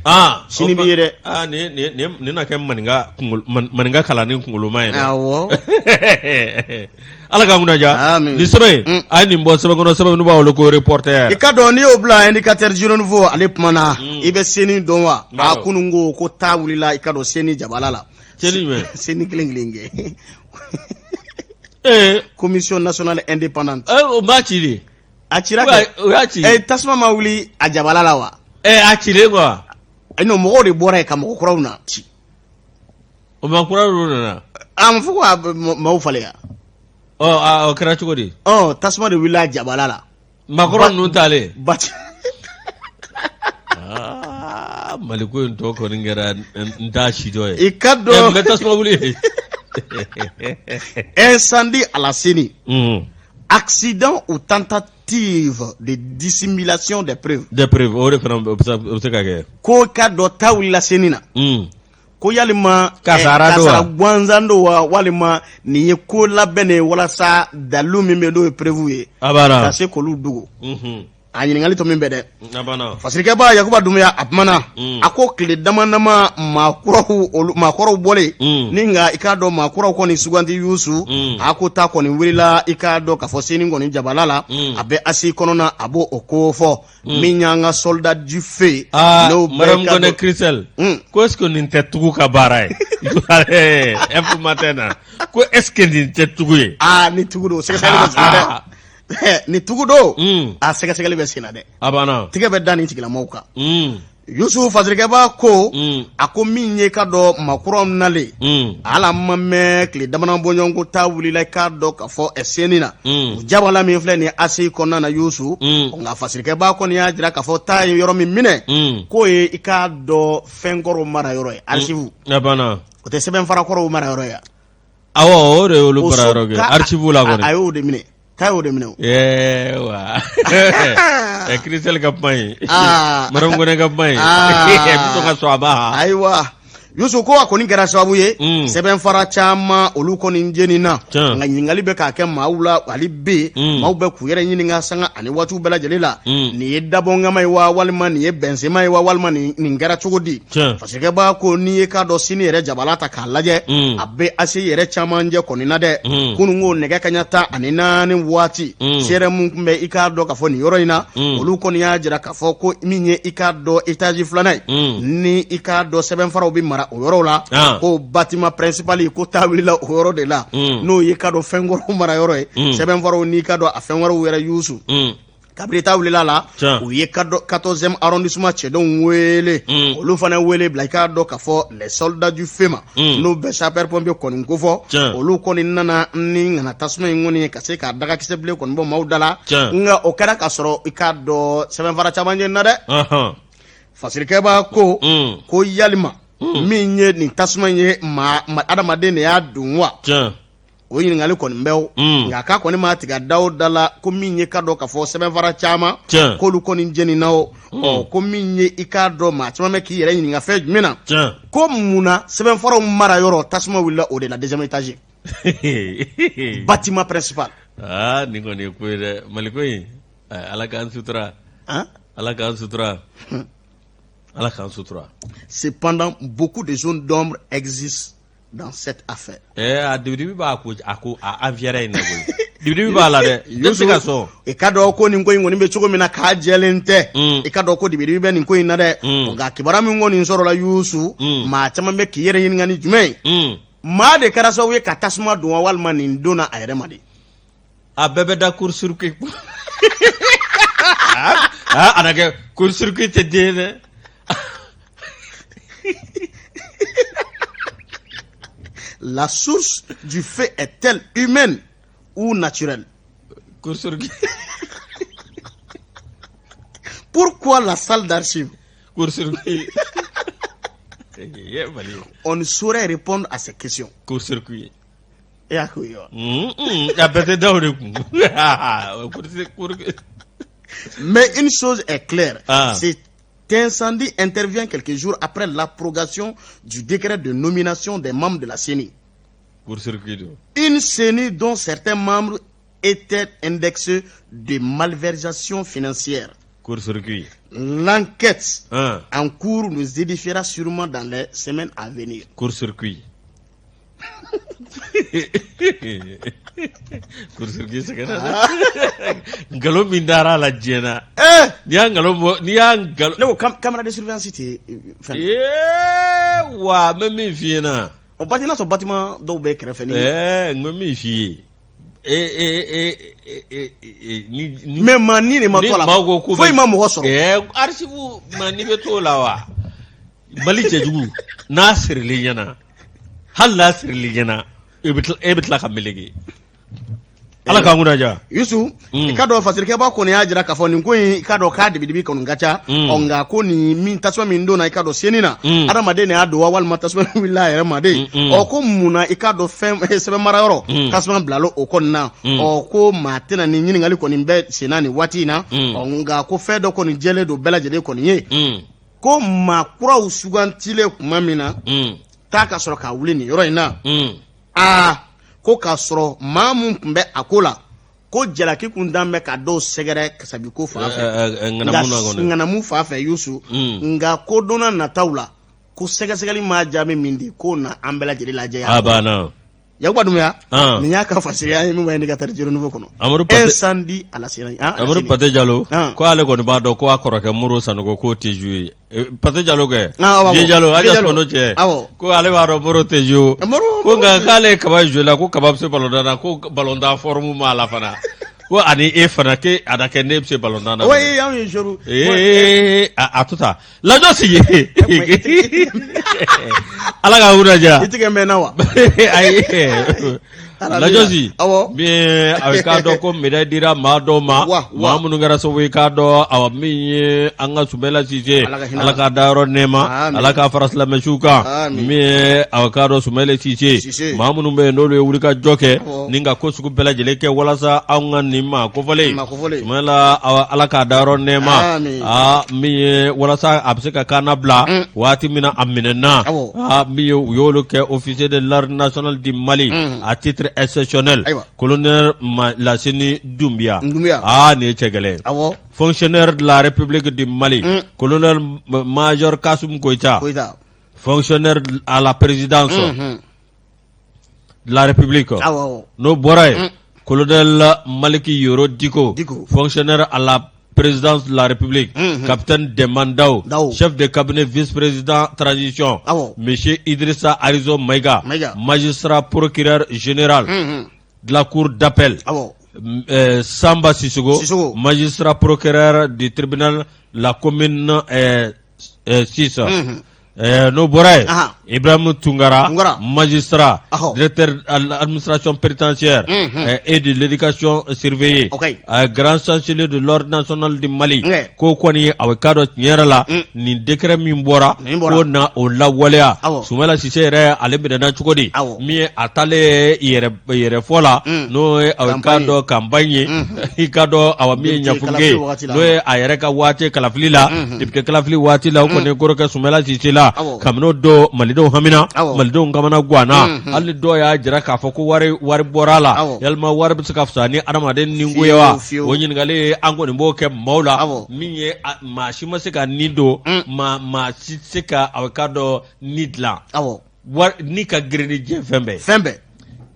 sini b'i ye dɛ. Nin na kɛ maninka maninka kalanni kunkoloma ye. Awɔ. Ala k'an kunna diya. Nin sɛbɛn in a ye nin bɔ sɛbɛn kɔnɔ, sɛbɛn min b'a wele ko Reporter. I ka dɔn n'i y'o bila Indicateur Renouveau, ale kumana. I bɛ CENI dɔn wa? A kunun ko ta wulila, i ka dɔn, CENI jabala la. CENI jumɛn? CENI kelen kelen kɛ. Commission nationale indépendante. O b'a ci de. A cira kɛ. O y'a ci. Tasuma ma wuli a jabala la wa? A cilen quoi. Non, mɔgɔw de bɔra yen ka mɔgɔ kuraw na ci. O maa kura ninnu nana. A ma fɔ ko a maaw falen ya. Ɔ, o kɛra cogo di? Ɔ, tasuma de wulila a jabala la. Maakɔrɔ ninnu taalen. Bati. Aa, Mali ko in tɔ kɔni kɛra n t'a si dɔn ye. I ka dɔn. Mun bɛ tasuma wuli ye? Incendie à la CENI. Accident ou tentative de dissimulation des preuves. Des preuves, o de fana o bɛ se ka kɛ. Ko ka dɔ ta wulila CENI na. Ko yalima kasara don wa, gansan don wa, walima nin ye ko labɛnnen ye walasa dalilu min bɛ n'o ye preuve ye. A banna. Ka se k'olu dogo. A ɲininkali tɔ min bɛ dɛ, fasirikɛba Yakuba Dunbiya, a kumana. A ko tile dama dama maakɔrɔw bɔlen ni nka i k'a dɔn maakuraw kɔni suganti Yusu. A ko ta kɔni wulila, i k'a dɔn k'a fɔ CENI kɔni jabala la, a bɛ ACI kɔnɔna, a b'o o ko fɔ min y'an ka soldat du feu. N'o Madame Kone Christelle, ko est ce que nin tɛ tugu ka baara ye? F matin na ko est ce que nin tɛ tugu ye? Aa, ni tugu don, sɛgɛsɛgɛli bɛ sen na dɛ. Ni tugu don, a sɛgɛsɛgɛli bɛ sen na dɛ. A banna. Tigɛ bɛ da nin tigilamaw kan. Yusu, fasirikɛba ko, a ko min ye ka dɔn maakuraw nalen, ala ma mɛn tile dama bɔɲɔgɔn ko ta wulila, i k'a dɔn k'a fɔ CENI na, o jabala min filɛ nin ACI kɔnɔna na, Yusu. Nka fasirikɛba kɔni y'a jira k'a fɔ ta ye yɔrɔ min minɛ, k'o ye i k'a dɔn fɛnkɔrɔw mara yɔrɔ ye, archive. A banna. O tɛ sɛbɛnfara kɔrɔw mara yɔrɔ ye. Awɔ, o de y'olu mara yɔrɔ kɛ archive la kɔni. A y'o de minɛ, k'a y'o de minɛ o. Ɛɛ wa, ɛ Christelle ka kuma ye, Madame Kone ka kuma ye, ɛ bɛ sɔn ka sɔn a ma. Ayiwa Yusu, ko a kɔni kɛra sababu ye, sɛbɛnfara caman olu kɔni jenina. Nka ɲininkali bɛ k'a kɛ maaw la hali bi, maaw bɛ k'u yɛrɛ ɲininka sanga ani waatiw bɛɛ lajɛlen la, nin ye dabɔnkama ye wa, walima nin ye bɛnsema ye wa, walima nin kɛra cogo di? Fasirikɛba ko n'i ye k'a dɔn CENI yɛrɛ jabala ta k'a lajɛ, a bɛ ACI yɛrɛ camancɛ kɔni na dɛ. Kunun ko nɛgɛ kaɲa 14 waati, CRM tun bɛ i k'a dɔn k'a fɔ nin yɔrɔ in na, olu kɔni y'a jira k'a fɔ ko min ye i k'a dɔn étage filanan ye, ni i k'a dɔn sɛbɛnfaraw bɛ mara o yɔrɔ la, ko bâtiment principal, ko ta wulila o yɔrɔ de la, n'o ye k'a dɔn fɛnkɔrɔw mara yɔrɔ ye, sɛbɛnfaraw n'i k'a dɔn a fɛn wɛrɛw yɛrɛ, Yusu. Kabini ta wulila la, u ye 14e arrondissement cɛdenw wele, olu fana wele bila i k'a dɔn k'a fɔ les soldats du feu ma, n'o bɛ sapeur pompier kɔni kofɔ. Olu kɔni nana ni ŋana tasuma in kɔni ye ka se k'a dagakisɛ bilen kɔni bɔ maaw da la. Nka o kɛra k'a sɔrɔ i k'a dɔn sɛbɛnfara caman jenina dɛ. Fasirikɛba ko ko yalima min ye nin tasuma in ye, maa adamaden de y'a don wa? O ɲininkali kɔni bɛ o. Nka k'a kɔni ma tigɛ da o da la ko min ye ka dɔn k'a fɔ sɛbɛnfara caman, k'olu kɔni jenina o. Ɔ, ko min ye i k'a dɔn maa caman bɛ k'i yɛrɛ ɲininka fɛn jumɛn na, ko mun na sɛbɛnfaraw mara yɔrɔ, tasuma wulila o de la, deuxième étage, bâtiment principal? Aa, nin kɔni ye ko ye dɛ, Mali ko in. Ala k'an sutura, Ala k'an sutura, Ala k'an sutura. Cependant, beaucoup de zones d'ombre existent dans cette affaire. Eh, a dibidibi b'a ko a ko a affaire in na koyi. Dibidibi b'a la dɛ. Ne tɛ se ka sɔn. I ka dɔn ko nin ko in kɔni bɛ cogo min na k'a jɛlen tɛ. I ka dɔn ko dibidibi bɛ nin ko in na dɛ. Nka kibaruya min kɔni sɔrɔla Yusu, maa caman bɛ k'i yɛrɛ ɲininka ni jumɛn ye. Maa de kɛra sababu ye ka tasuma don wa, walima nin donna a yɛrɛ ma de? A bɛɛ bɛ da court-circuit. Aa, a na kɛ court-circuit tɛ den dɛ. La source du feu est-elle humaine ou naturelle? Court-circuit. Pourquoi la salle d'archives? Court-circuit. On ne saurait répondre à ces questions. Court-circuit. E y'a k'o ye wa? A bɛɛ tɛ da o de kun. Mais une chose est claire, cet incendie intervient quelques jours après l'abrogation du décret de nomination des membres de la CENI. Court-circuit don. Une CENI dont certains membres étaient indexés de malversation financière. Court-circuit. L'enquête Hein. en cours nous édifiera sûrement dans les semaines à venir. Court-circuit. Court-circuit sɛgɛnna dɛ. Nkalon min dara a la diɲɛ na. Eh! N'i y'a nkalon bɔ, n'i y'a nkalon. Ne ko caméra de surveillance tɛ fɛn. Ee wa n bɛ min f'i ɲɛna. O bâtiment n'a sɔrɔ bâtiment dɔw bɛ kɛrɛfɛ ni. Ɛɛ n bɛ min f'i ye. Ee ee ee ee ni. Mais maa ni de ma to a la. Ni maaw ko k'u bɛ. Foyi ma mɔgɔ sɔrɔ. Ɛɛ archive maa ni bɛ t'o la wa? Mali cɛjugu n'a siril'i ɲɛna hali n'a siril'i ɲɛna e bɛ tila ka meleke. Ala k'an kunna diya. Yusu i k'a dɔn fasirikɛba kɔni y'a jira k'a fɔ nin ko in i k'a dɔn k'a dibidibi kɔni ka ca. Ɔ nka ko nin min tasuma min donna i k'a dɔn seni na adamaden de y'a don wa walima tasuma min wulila a yɛrɛ ma de. Ɔ ko mun na i k'a dɔn fɛn sɛbɛn mara yɔrɔ tasuma bilala o kɔni na. Ɔ ko maa tɛna ni ɲininkali kɔni bɛ senna nin waati in na. Ɔ nka ko fɛn dɔ kɔni jɛlen don bɛɛ lajɛlen kɔni ye. Ko maa kuraw sugantilen tuma min na taa ka sɔrɔ ka wuli nin yɔrɔ in na. Aa ko k'a sɔrɔ maa mun tun bɛ a ko la ko jalaki kun dan bɛ ka dɔw sɛgɛrɛ kasabi ko fan fɛ ŋanamu fan fɛ Yusu nka ko donna nataw la ko sɛgɛsɛgɛli maa jaabi min di k'o na an bɛɛ lajɛlen lajɛ. A banna. Yakuba Dumbuya nin y'a ka fasiriya ye min bɛ indicateur du renouveau kɔnɔ. Amadu Pate incendie à la Série Amadu Pate Jalo ko ale kɔni b'a dɔn ko a kɔrɔkɛ Moro Sanogo k'o tɛ jouer. Pate Jalo kɛ Vieux Jalo a ja cɛ ko ale b'a dɔn Moro tɛ jouer ko nka k'ale ye Kaba jouer la ko Kaba bɛ se balontan na ko balontan forme b'a la fana ko ani e fana ke a na kɛ ne bɛ se balontan na. Oui, anw ye joueur. Ee a to tan lajɔ sigi Ala ka wura diya. I tigɛ mɛnna wa? Ayi. Lajɔsi min a bɛ k'a dɔn ko médaille dira maa dɔw ma maa minnu kɛra sababu ye k'a dɔn awa min ye an ka Sumayila Sise Ala k'a dayɔrɔ nɛɛma Ala k'a fara silamɛsuw kan min ye a bɛ k'a dɔn Sumayila Sise maa minnu bɛ yen n'olu ye wulikajɔ kɛ ni ka ko sugu bɛɛ lajɛlen kɛ walasa anw ka nin maa kofɔlen Sumayila Ala k'a dayɔrɔ nɛɛma aa min ye walasa a bɛ se ka kannabila waati min na a minɛna aa min ye u y'olu kɛ officier de l'armée nationale du Mali à titre exceptionnel colonel Lasini Doumbia aa nin ye cɛ gɛlɛn ye fonctionnaire de la République du Mali colonel major Kassoum Goïta fonctionnaire à la présidence de la République n'o bɔra yen colonel Maliki Yoro Diko fonctionnaire à la présidence de la République capitaine Demba Ndao chef de cabinet vice-président transition monsieur Idrissa Arizo Maïga magistrat procureur général de la cour d'appel Samba Sissoko magistrat procureur du tribunal la commune 6 n'o bɔra yen Ibrahim Tunkara magistrat directeur administration pénitentiaire et de l'éducation surveillée grand chancelier de l'ordre national du Mali ko kɔni a bɛ k'a dɔn tiɲɛ yɛrɛ la nin décret min bɔra ko na o lawaleya Sumayila Sise yɛrɛ ale minɛna cogo di min ye a taalen yɛrɛfɔ la n'o ye a bɛ k'a dɔn campagne ye i k'a dɔn awa min ye Ɲafunke n'o ye a yɛrɛ ka waati kalafili la député kalafili waati la o kɔni koro kɛ Sumayila Sise la kabini o don malidenw hamina malidenw kamana ganna hali dɔw y'a jira k'a fɔ ko wari wari bɔra a la yalima wari bɛ se ka fisaya ni adamaden ni ko ye wa o ɲininkali an kɔni b'o kɛ maaw la min ye maa si ma se ka ni don maa si tɛ se ka a k'a dɔn ni dilan ni ka girin ni diɲɛ fɛn bɛɛ fɛn bɛɛ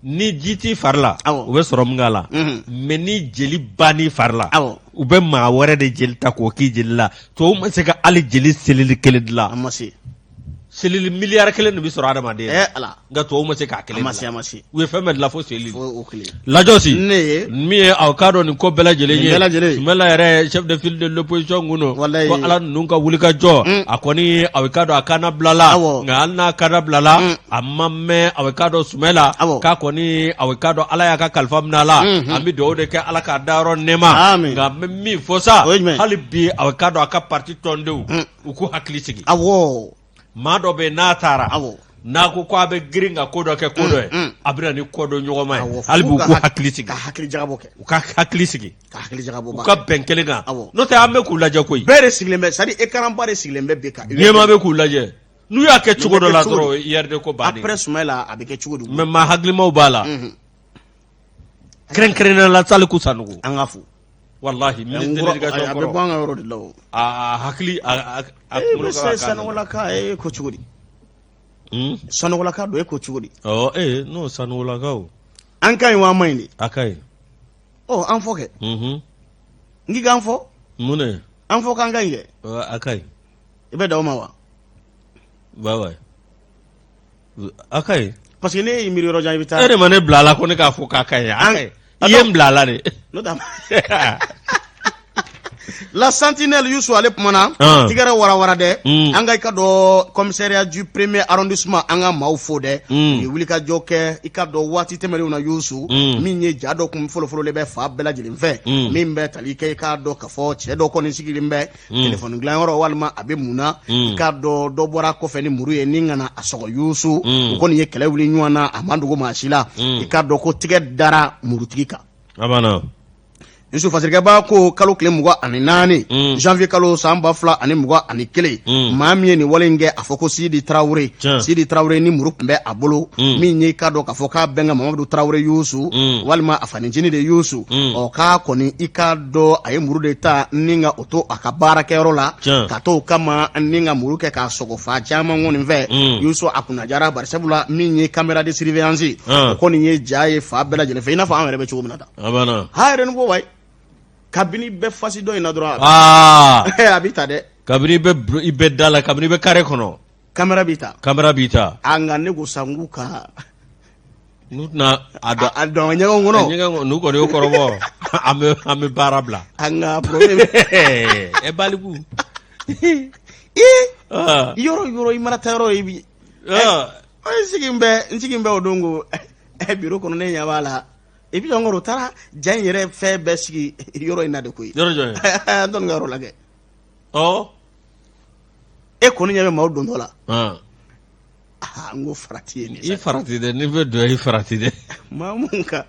ni ji t'i fari la u bɛ sɔrɔmu k'a la mais ni jeli bann'i fari la u bɛ maa wɛrɛ de jeli ta k'o k'i jeli la tubabu ma se ka hali jeli selili kelen dilan a ma se selili miliyari kelen de bɛ sɔrɔ adamaden na ala nka tubabu ma se k'a kelen ma se a ma se u ye fɛn bɛɛ dilan fo selili lajɔsi min ye aw k'a dɔn nin ko bɛɛ lajɛlen ye Sumayila yɛrɛ chef de file de l'opposition kun don ko ala ninnu ka wulikajɔ a kɔni a bɛ k'a dɔn a kannabilala nka hali n'a kannabilala a ma mɛn a bɛ k'a dɔn Sumayila k'a kɔni a bɛ k'a dɔn ala y'a ka kalifa minɛ a la an bɛ dugawu de kɛ ala k'a dayɔrɔ nɛɛma nka n bɛ min fɔ sa hali bi a bɛ k'a dɔn a ka parti tɔndenw u k'u hakili sigi maa dɔ bɛ yen n'a taara n'a ko ko a bɛ girin ka ko dɔ kɛ ko dɔ ye a bɛ na ni ko dɔ ɲɔgɔnma ye hali bi u k'u hakili sigi ka hakili jagabɔ kɛ u ka hakili sigi ka hakili jagabɔ u ka bɛn kelen kan n'o tɛ an bɛ k'u lajɛ koyi bɛɛ de sigilen bɛ c'est à dire écran ba de sigilen bɛ bi ka ɲɛmaa bɛ k'u lajɛ n'u y'a kɛ cogo dɔ la dɔrɔn URD ko bannen après Sumayila a bɛ kɛ cogo di mais maa hakilimaw b'a la kɛrɛnkɛrɛnnenya la Saliku Sanogo an ka fo. Walahi, ministre de l'éducation a bɛ bɔ an ka yɔrɔ de la o. A hakili a a kunkolo ka Sanɔgɔlaka e ko cogo di? Sanɔgɔlaka don e ko cogo di? Ɔ ee n'o Sanɔgɔlakaw. An ka ɲi wa an man ɲi de? A ka ɲi. Ɔ an fɔ kɛ. N k'i k'an fɔ. Mun de? An fɔ k'an ka ɲi kɛ. A ka ɲi. I bɛ dan o ma wa? Wa a ka ɲi. Parce que ne y'i miiri yɔrɔ jan i bɛ taa. E de ma ne bila a la ko ne k'a fɔ k'a ka ɲi. A ka ɲi. I ye n bila a la de. N'o tɛ La Sentinelle Youssou ale kumana tigɛrɛ warawara dɛ an ka i ka dɔn commissariat du premier arrondissement an ka maaw fo dɛ u ye wulikajɔ kɛ i ka dɔn waati tɛmɛnenw na Youssou min ye ja dɔ kun folofololen bɛ fan bɛɛ lajɛlen fɛ min bɛ tali kɛ i k'a dɔn k'a fɔ cɛ dɔ kɔni sigilen bɛ telefɔni dilanyɔrɔ walima a bɛ mun na i k'a dɔn dɔ bɔra kɔfɛ ni muru ye ni ka na a sɔgɔ Youssou u kɔni ye kɛlɛ wuli ɲɔgɔn na a ma dogo maa si la i k'a dɔn ko tigɛ dara murutigi kan. A banna. Yusuf fasirikɛba ko kalo tile 24 janvier kalo san 2021 maa min ye nin wale in kɛ a fɔ ko Sidi Tarawele Sidi Tarawele ni muru tun bɛ a bolo min ye i k'a dɔn k'a fɔ k'a bɛnkɛ Mamadu Tarawele Yusu walima a fanicinin de Yusu ɔ k'a kɔni i k'a dɔn a ye muru de ta ni ka o to a ka baarakɛyɔrɔ la ka t'o kama ni ka muru kɛ k'a sɔgɔ fan caman kɔni fɛ Yusu a kunnajara bari sabula min ye caméra de surveillance o kɔni ye ja ye fan bɛɛ lajɛlen fɛ i n'a fɔ an yɛrɛ bɛ cogo min na tan. A banna. Ha yɛrɛ ni ko wayi kabini bɛ fasi dɔ in na dɔrɔn aa a b'i ta dɛ. Kabini i bɛ da la kabini i bɛ carré kɔnɔ. Caméra b'i ta. Caméra b'i ta. A nka ne ko sa n k'u ka. N'u tɛna a dɔn a dɔn ɲɛgɛn kɔnɔ. Ɲɛgɛn kɔnɔ n'u kɔni y'o kɔrɔbɔ an bɛ baara bila. An ka problème. Ɛ baliku. Ee yɔrɔ yɔrɔ i mana taa yɔrɔ i bi. N sigi bɛ o don ko bureau kɔnɔ ne ɲɛ b'a la. Et puis encore o taara ja in yɛrɛ fɛn bɛɛ sigi yɔrɔ in na de koyi. Yɔrɔ jɔn? An tɔ ka yɔrɔ la kɛ. Ɔ. E kɔni ɲɛ bɛ maaw dontɔ la. Aa n ko farati ye nin ye. I farati dɛ n'i bɛ don i farati dɛ. Maa mun ka.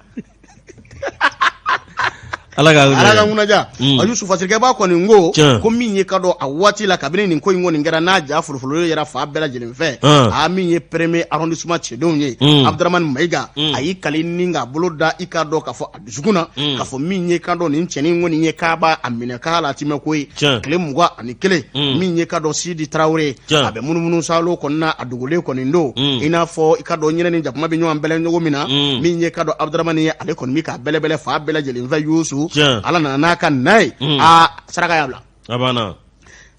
Ala ka Ala ka kunnaja. A Yusufu Fasirikɛba kɔni ko ko min ye ka dɔn a waati la kabini nin ko in kɔni kɛra n'a ja folofolo yera fan bɛɛ lajɛlen fɛ a min ye premier arrondissement cɛdenw ye Abudramani Mayiga a y'i kali ni k'a bolo da i k'a dɔn k'a fɔ a dusukun na k'a fɔ min ye ka dɔn nin cɛnin kɔni ye k'a b'a a minɛ k'a la timɛ ko ye tile 21 min ye ka dɔn Sidi Tarawele a bɛ munumunu salo kɔni na a dogolen kɔni don i n'a fɔ i ka dɔn ɲinɛ ni jakuma bɛ ɲɔgɔn bɛlɛn cogo min na min ye ka dɔn Abudramani ye ale kɔni bɛ k'a bɛlɛbɛlɛ fan bɛɛ lajɛlen fɛ Yusu Ala nana n'a ka na ye aa saraka y'a bila a banna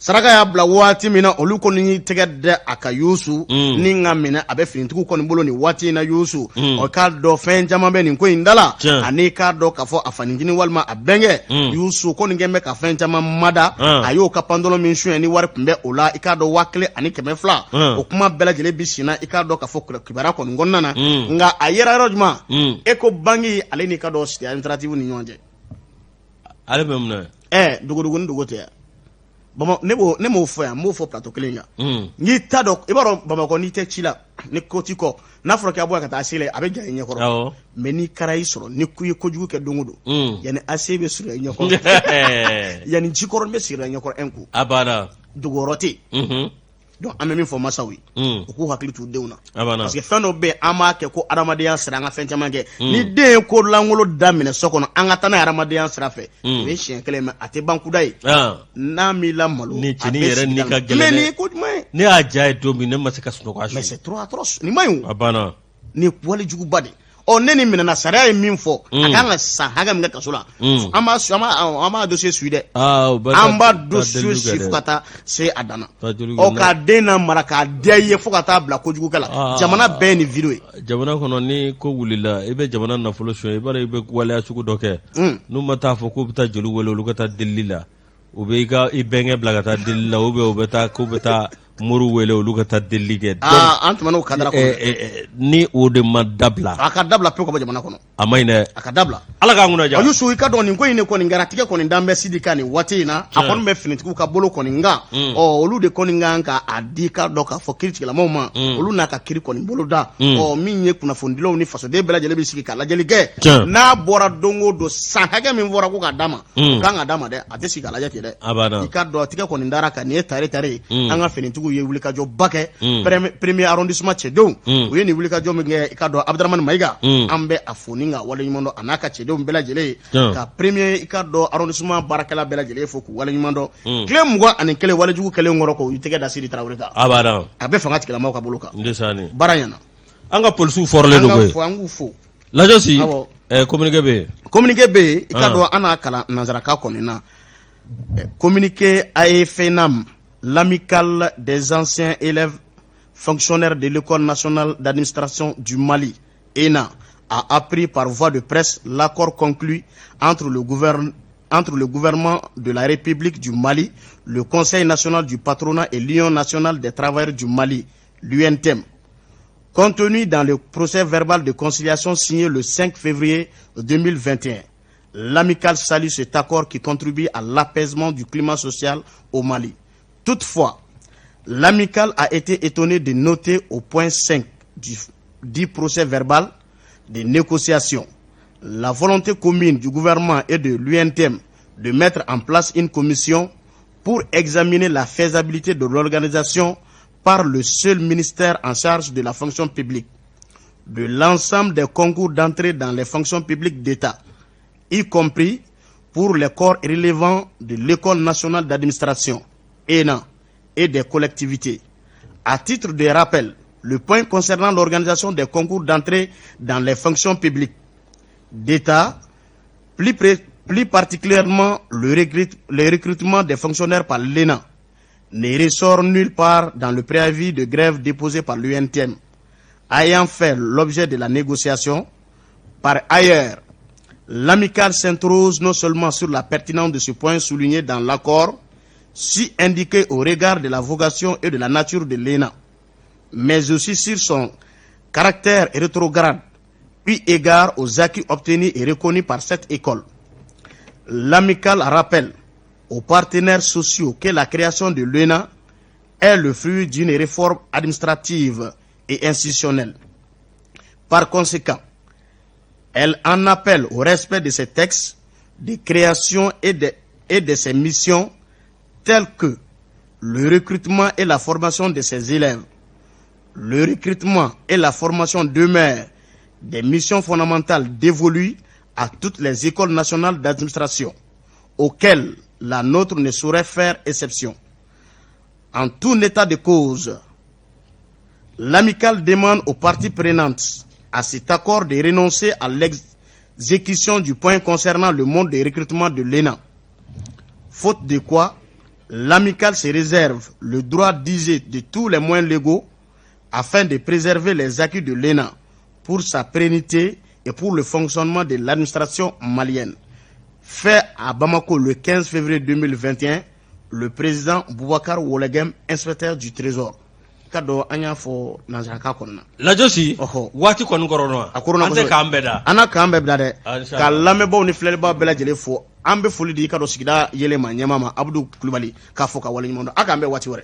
saraka y'a bila waati min na olu kɔni y'i tɛgɛ da a kan Yusu ni ka minɛ a bɛ finitigiw kɔni bolo nin waati in na Yusu o k'a dɔn fɛn caman bɛ nin ko in da la ani k'a dɔn k'a fɔ a fanicinin walima a bɛnkɛ Yusu kɔni kɛn bɛ ka fɛn caman mada a y'o ka pantalon min suɲɛ ni wari tun bɛ o la i k'a dɔn 1200 o kuma bɛɛ lajɛlen bi sen na i k'a dɔn k'a fɔ kibaruya kɔni kɔnɔna na nka a yera yɔrɔ jumɛn e ko banki ale n'i ka dɔn cité administrative ni ɲɔgɔn cɛ ale bɛ mun na ɛ dogodogo ni dogo tɛ yan ne b'o ne m'o fɔ yan n b'o fɔ plateau kelen kan n'i t'a dɔn i b'a dɔn Bamakɔ n'i tɛ ci la ni ko t'i kɔ n'a fɔra k'i bɔ yan ka taa ACI la a bɛ ja i ɲɛkɔrɔ mais ni kara y'i sɔrɔ ni ko i ye kojugu kɛ don o don yanni ACI bɛ surunya i ɲɛkɔrɔ yanni jikɔrɔni bɛ surunya i ɲɛkɔrɔ un coup a banna dogoyɔrɔ tɛ yen donc an bɛ min fɔ masaw ye u k'u hakili t'u denw na parce que fɛn dɔ bɛ yen an b'a kɛ ko adamadenya sira an ka fɛn caman kɛ ni den ye ko lankolon daminɛ so kɔnɔ an ka taa n'a ye adamadenya sira fɛ o ye siɲɛ kelen mais a tɛ ban kuda ye n'a m'i lamalo ni cɛnin yɛrɛ ni ka gɛlɛn mais nin ye ko jumɛn ye ne y'a ja ye don min ne ma se ka sunɔgɔ a su mais c'est trop atroce nin man ɲi o a banna nin ye walejuguba de ɔ ne nin minɛna sariya ye min fɔ a kan ka san hakɛ min kɛ kaso la an b'a an b'a dossier suit dɛ an b'a dossier suit fo ka taa se a dan na ɔ k'a den na mara k'a diya i ye fo ka taa bila kojugukɛ la jamana bɛɛ ye nin video ye jamana kɔnɔ ni ko wulila i bɛ jamana nafolo suɲɛ i b'a dɔn i bɛ waleya sugu dɔ kɛ n'u ma taa fɔ k'u bɛ taa joli wele olu ka taa delili la u bɛ i ka i bɛnkɛ bila ka taa delili la ou bien u bɛ taa k'u bɛ taa moriw wele olu ka taa delili kɛ. Aa an tun bɛ n'o kadara kɔnɔ. Ni o de ma dabila. A ka dabila pewu ka bɔ jamana kɔnɔ. A ma ɲi dɛ. A ka dabila. Ala k'an kunna diya. Yusu i ka dɔn nin ko in de kɔni kɛra tigɛ kɔni dan bɛ Sidi kan nin waati in na. A kɔni bɛ finitigiw ka bolo kɔni kan. Ɔ olu de kɔni kan ka a di ka dɔn k'a fɔ kiiritigɛlamaw ma. Olu n'a ka kiiri kɔni bolo da. Ɔ min ye kunnafonidilaw ni fasoden bɛɛ lajɛlen bɛ sigi ka lajɛli kɛ. N'a bɔra don o don san hakɛ min fɔra ko k'a d'a ma. O kan ka d'a ma dɛ a tɛ sigi k'a lajɛ ten dɛ. A banna. I ka dɔn tigɛ kɔni dara kan nin ye tare tare ye. An ka finitigiw Waletigiw ye wulikajɔba kɛ premier arrondissement cɛdenw u ye nin wulikajɔ min kɛ, i ka dɔn Abudramani Mayiga, an bɛ a fo ni ka waleɲuman dɔn, a n'a ka cɛdenw bɛɛ lajɛlen ye, ka premier, i ka dɔn, arrondissement baarakɛla bɛɛ lajɛlen fo k'u waleɲuman dɔn. Tile 21 walejugu kɛlen kɔrɔ, k'u tɛgɛ da Sidi Tarawele kan, a bɛ fanga tigilamaw ka bolo kan, baara ɲɛna. An ka polisiw fɔrɔlen don koyi. An k'u fo. Lajɔsi, communiqué bɛ yen. Communiqué bɛ yen, i ka dɔn an n'a kalan nansarakan kɔni na. Communiqué AEFENAM, l'amicale des anciens élèves fonctionnaires de l'École nationale d'administration du Mali, ENA, a appris par voie de presse l'accord conclu entre le gouvernement de la République du Mali, le Conseil national du patronat et l'Union nationale des travailleurs du Mali, l'UNTM. Contenu dans le procès verbal de conciliation signé le 5 février 2021, l'amicale salue cet accord qui contribue à l'apaisement du climat social au Mali. Toutefois, l'amicale a été étonnée de noter au point 5 du procès verbal de négociation la volonté commune du gouvernement et de l'UNTM de mettre en place une commission pour examiner la faisabilité de l'organisation par le seul ministère en charge de la fonction publique de l'ensemble des concours d'entrée dans les fonctions publiques d'État, y compris pour les corps relevant de l'École nationale d'administration, ENA, et des collectivités. À titre de rappel, le point concernant l'organisation des concours d'entrée dans les fonctions publiques d'État, plus particulièrement le recrutement des fonctionnaires par l'ENA, ne ressort nulle part dans le préavis de grève déposé par l'UNTM, ayant fait l'objet de la négociation. Par ailleurs, l'amicale s'interroge non seulement sur la pertinence de ce point souligné dans l'accord, si indiqué au regard de la vocation et de la nature de l'ENA, mais aussi sur son caractère rétrograde, eu égard aux acquis obtenus et reconnus par cette école. L'amicale rappelle aux partenaires sociaux que la création de l'ENA est le fruit d'une réforme administrative et institutionnelle. Par conséquent, elle en appelle au respect de ces textes de création et de ses missions telles que le recrutement et la formation de ses élèves. Le recrutement et la formation demeurent des missions fondamentales dévolues à toutes les écoles nationales d'administration, auxquelles la nôtre ne saurait faire exception. En tout état de cause, l'amicale demande aux parties prenantes à cet accord de renoncer à l'exécution du point concernant le mode de recrutement de l'ENA. Faute de quoi, l'amicale se réserve le droit d'user de tous les moyens légaux afin de préserver les acquis de l'ENA pour sa pérennité et pour le fonctionnement de l'administration malienne. Fait à Bamako le 15 février 2021, le président Boubacar Wolegem, inspecteur du Trésor. Ka dɔn an y'a fɔ nansarakan kɔnɔna. Lajɔsi, waati kɔni kɔrɔ. A koronna. An tɛ k'an bɛɛ da. An n'a k'an bɛɛ bila dɛ. Ka lamɛnbaaw ni filɛlibaaw bɛɛ lajɛlen fo. An bɛ foli di i ka dɔn sigida yɛlɛ ma ɲɛmaa ma, Abudu Kulubali, k'a fɔ ka waleɲuman dɔn. A k'an bɛn waati wɛrɛ.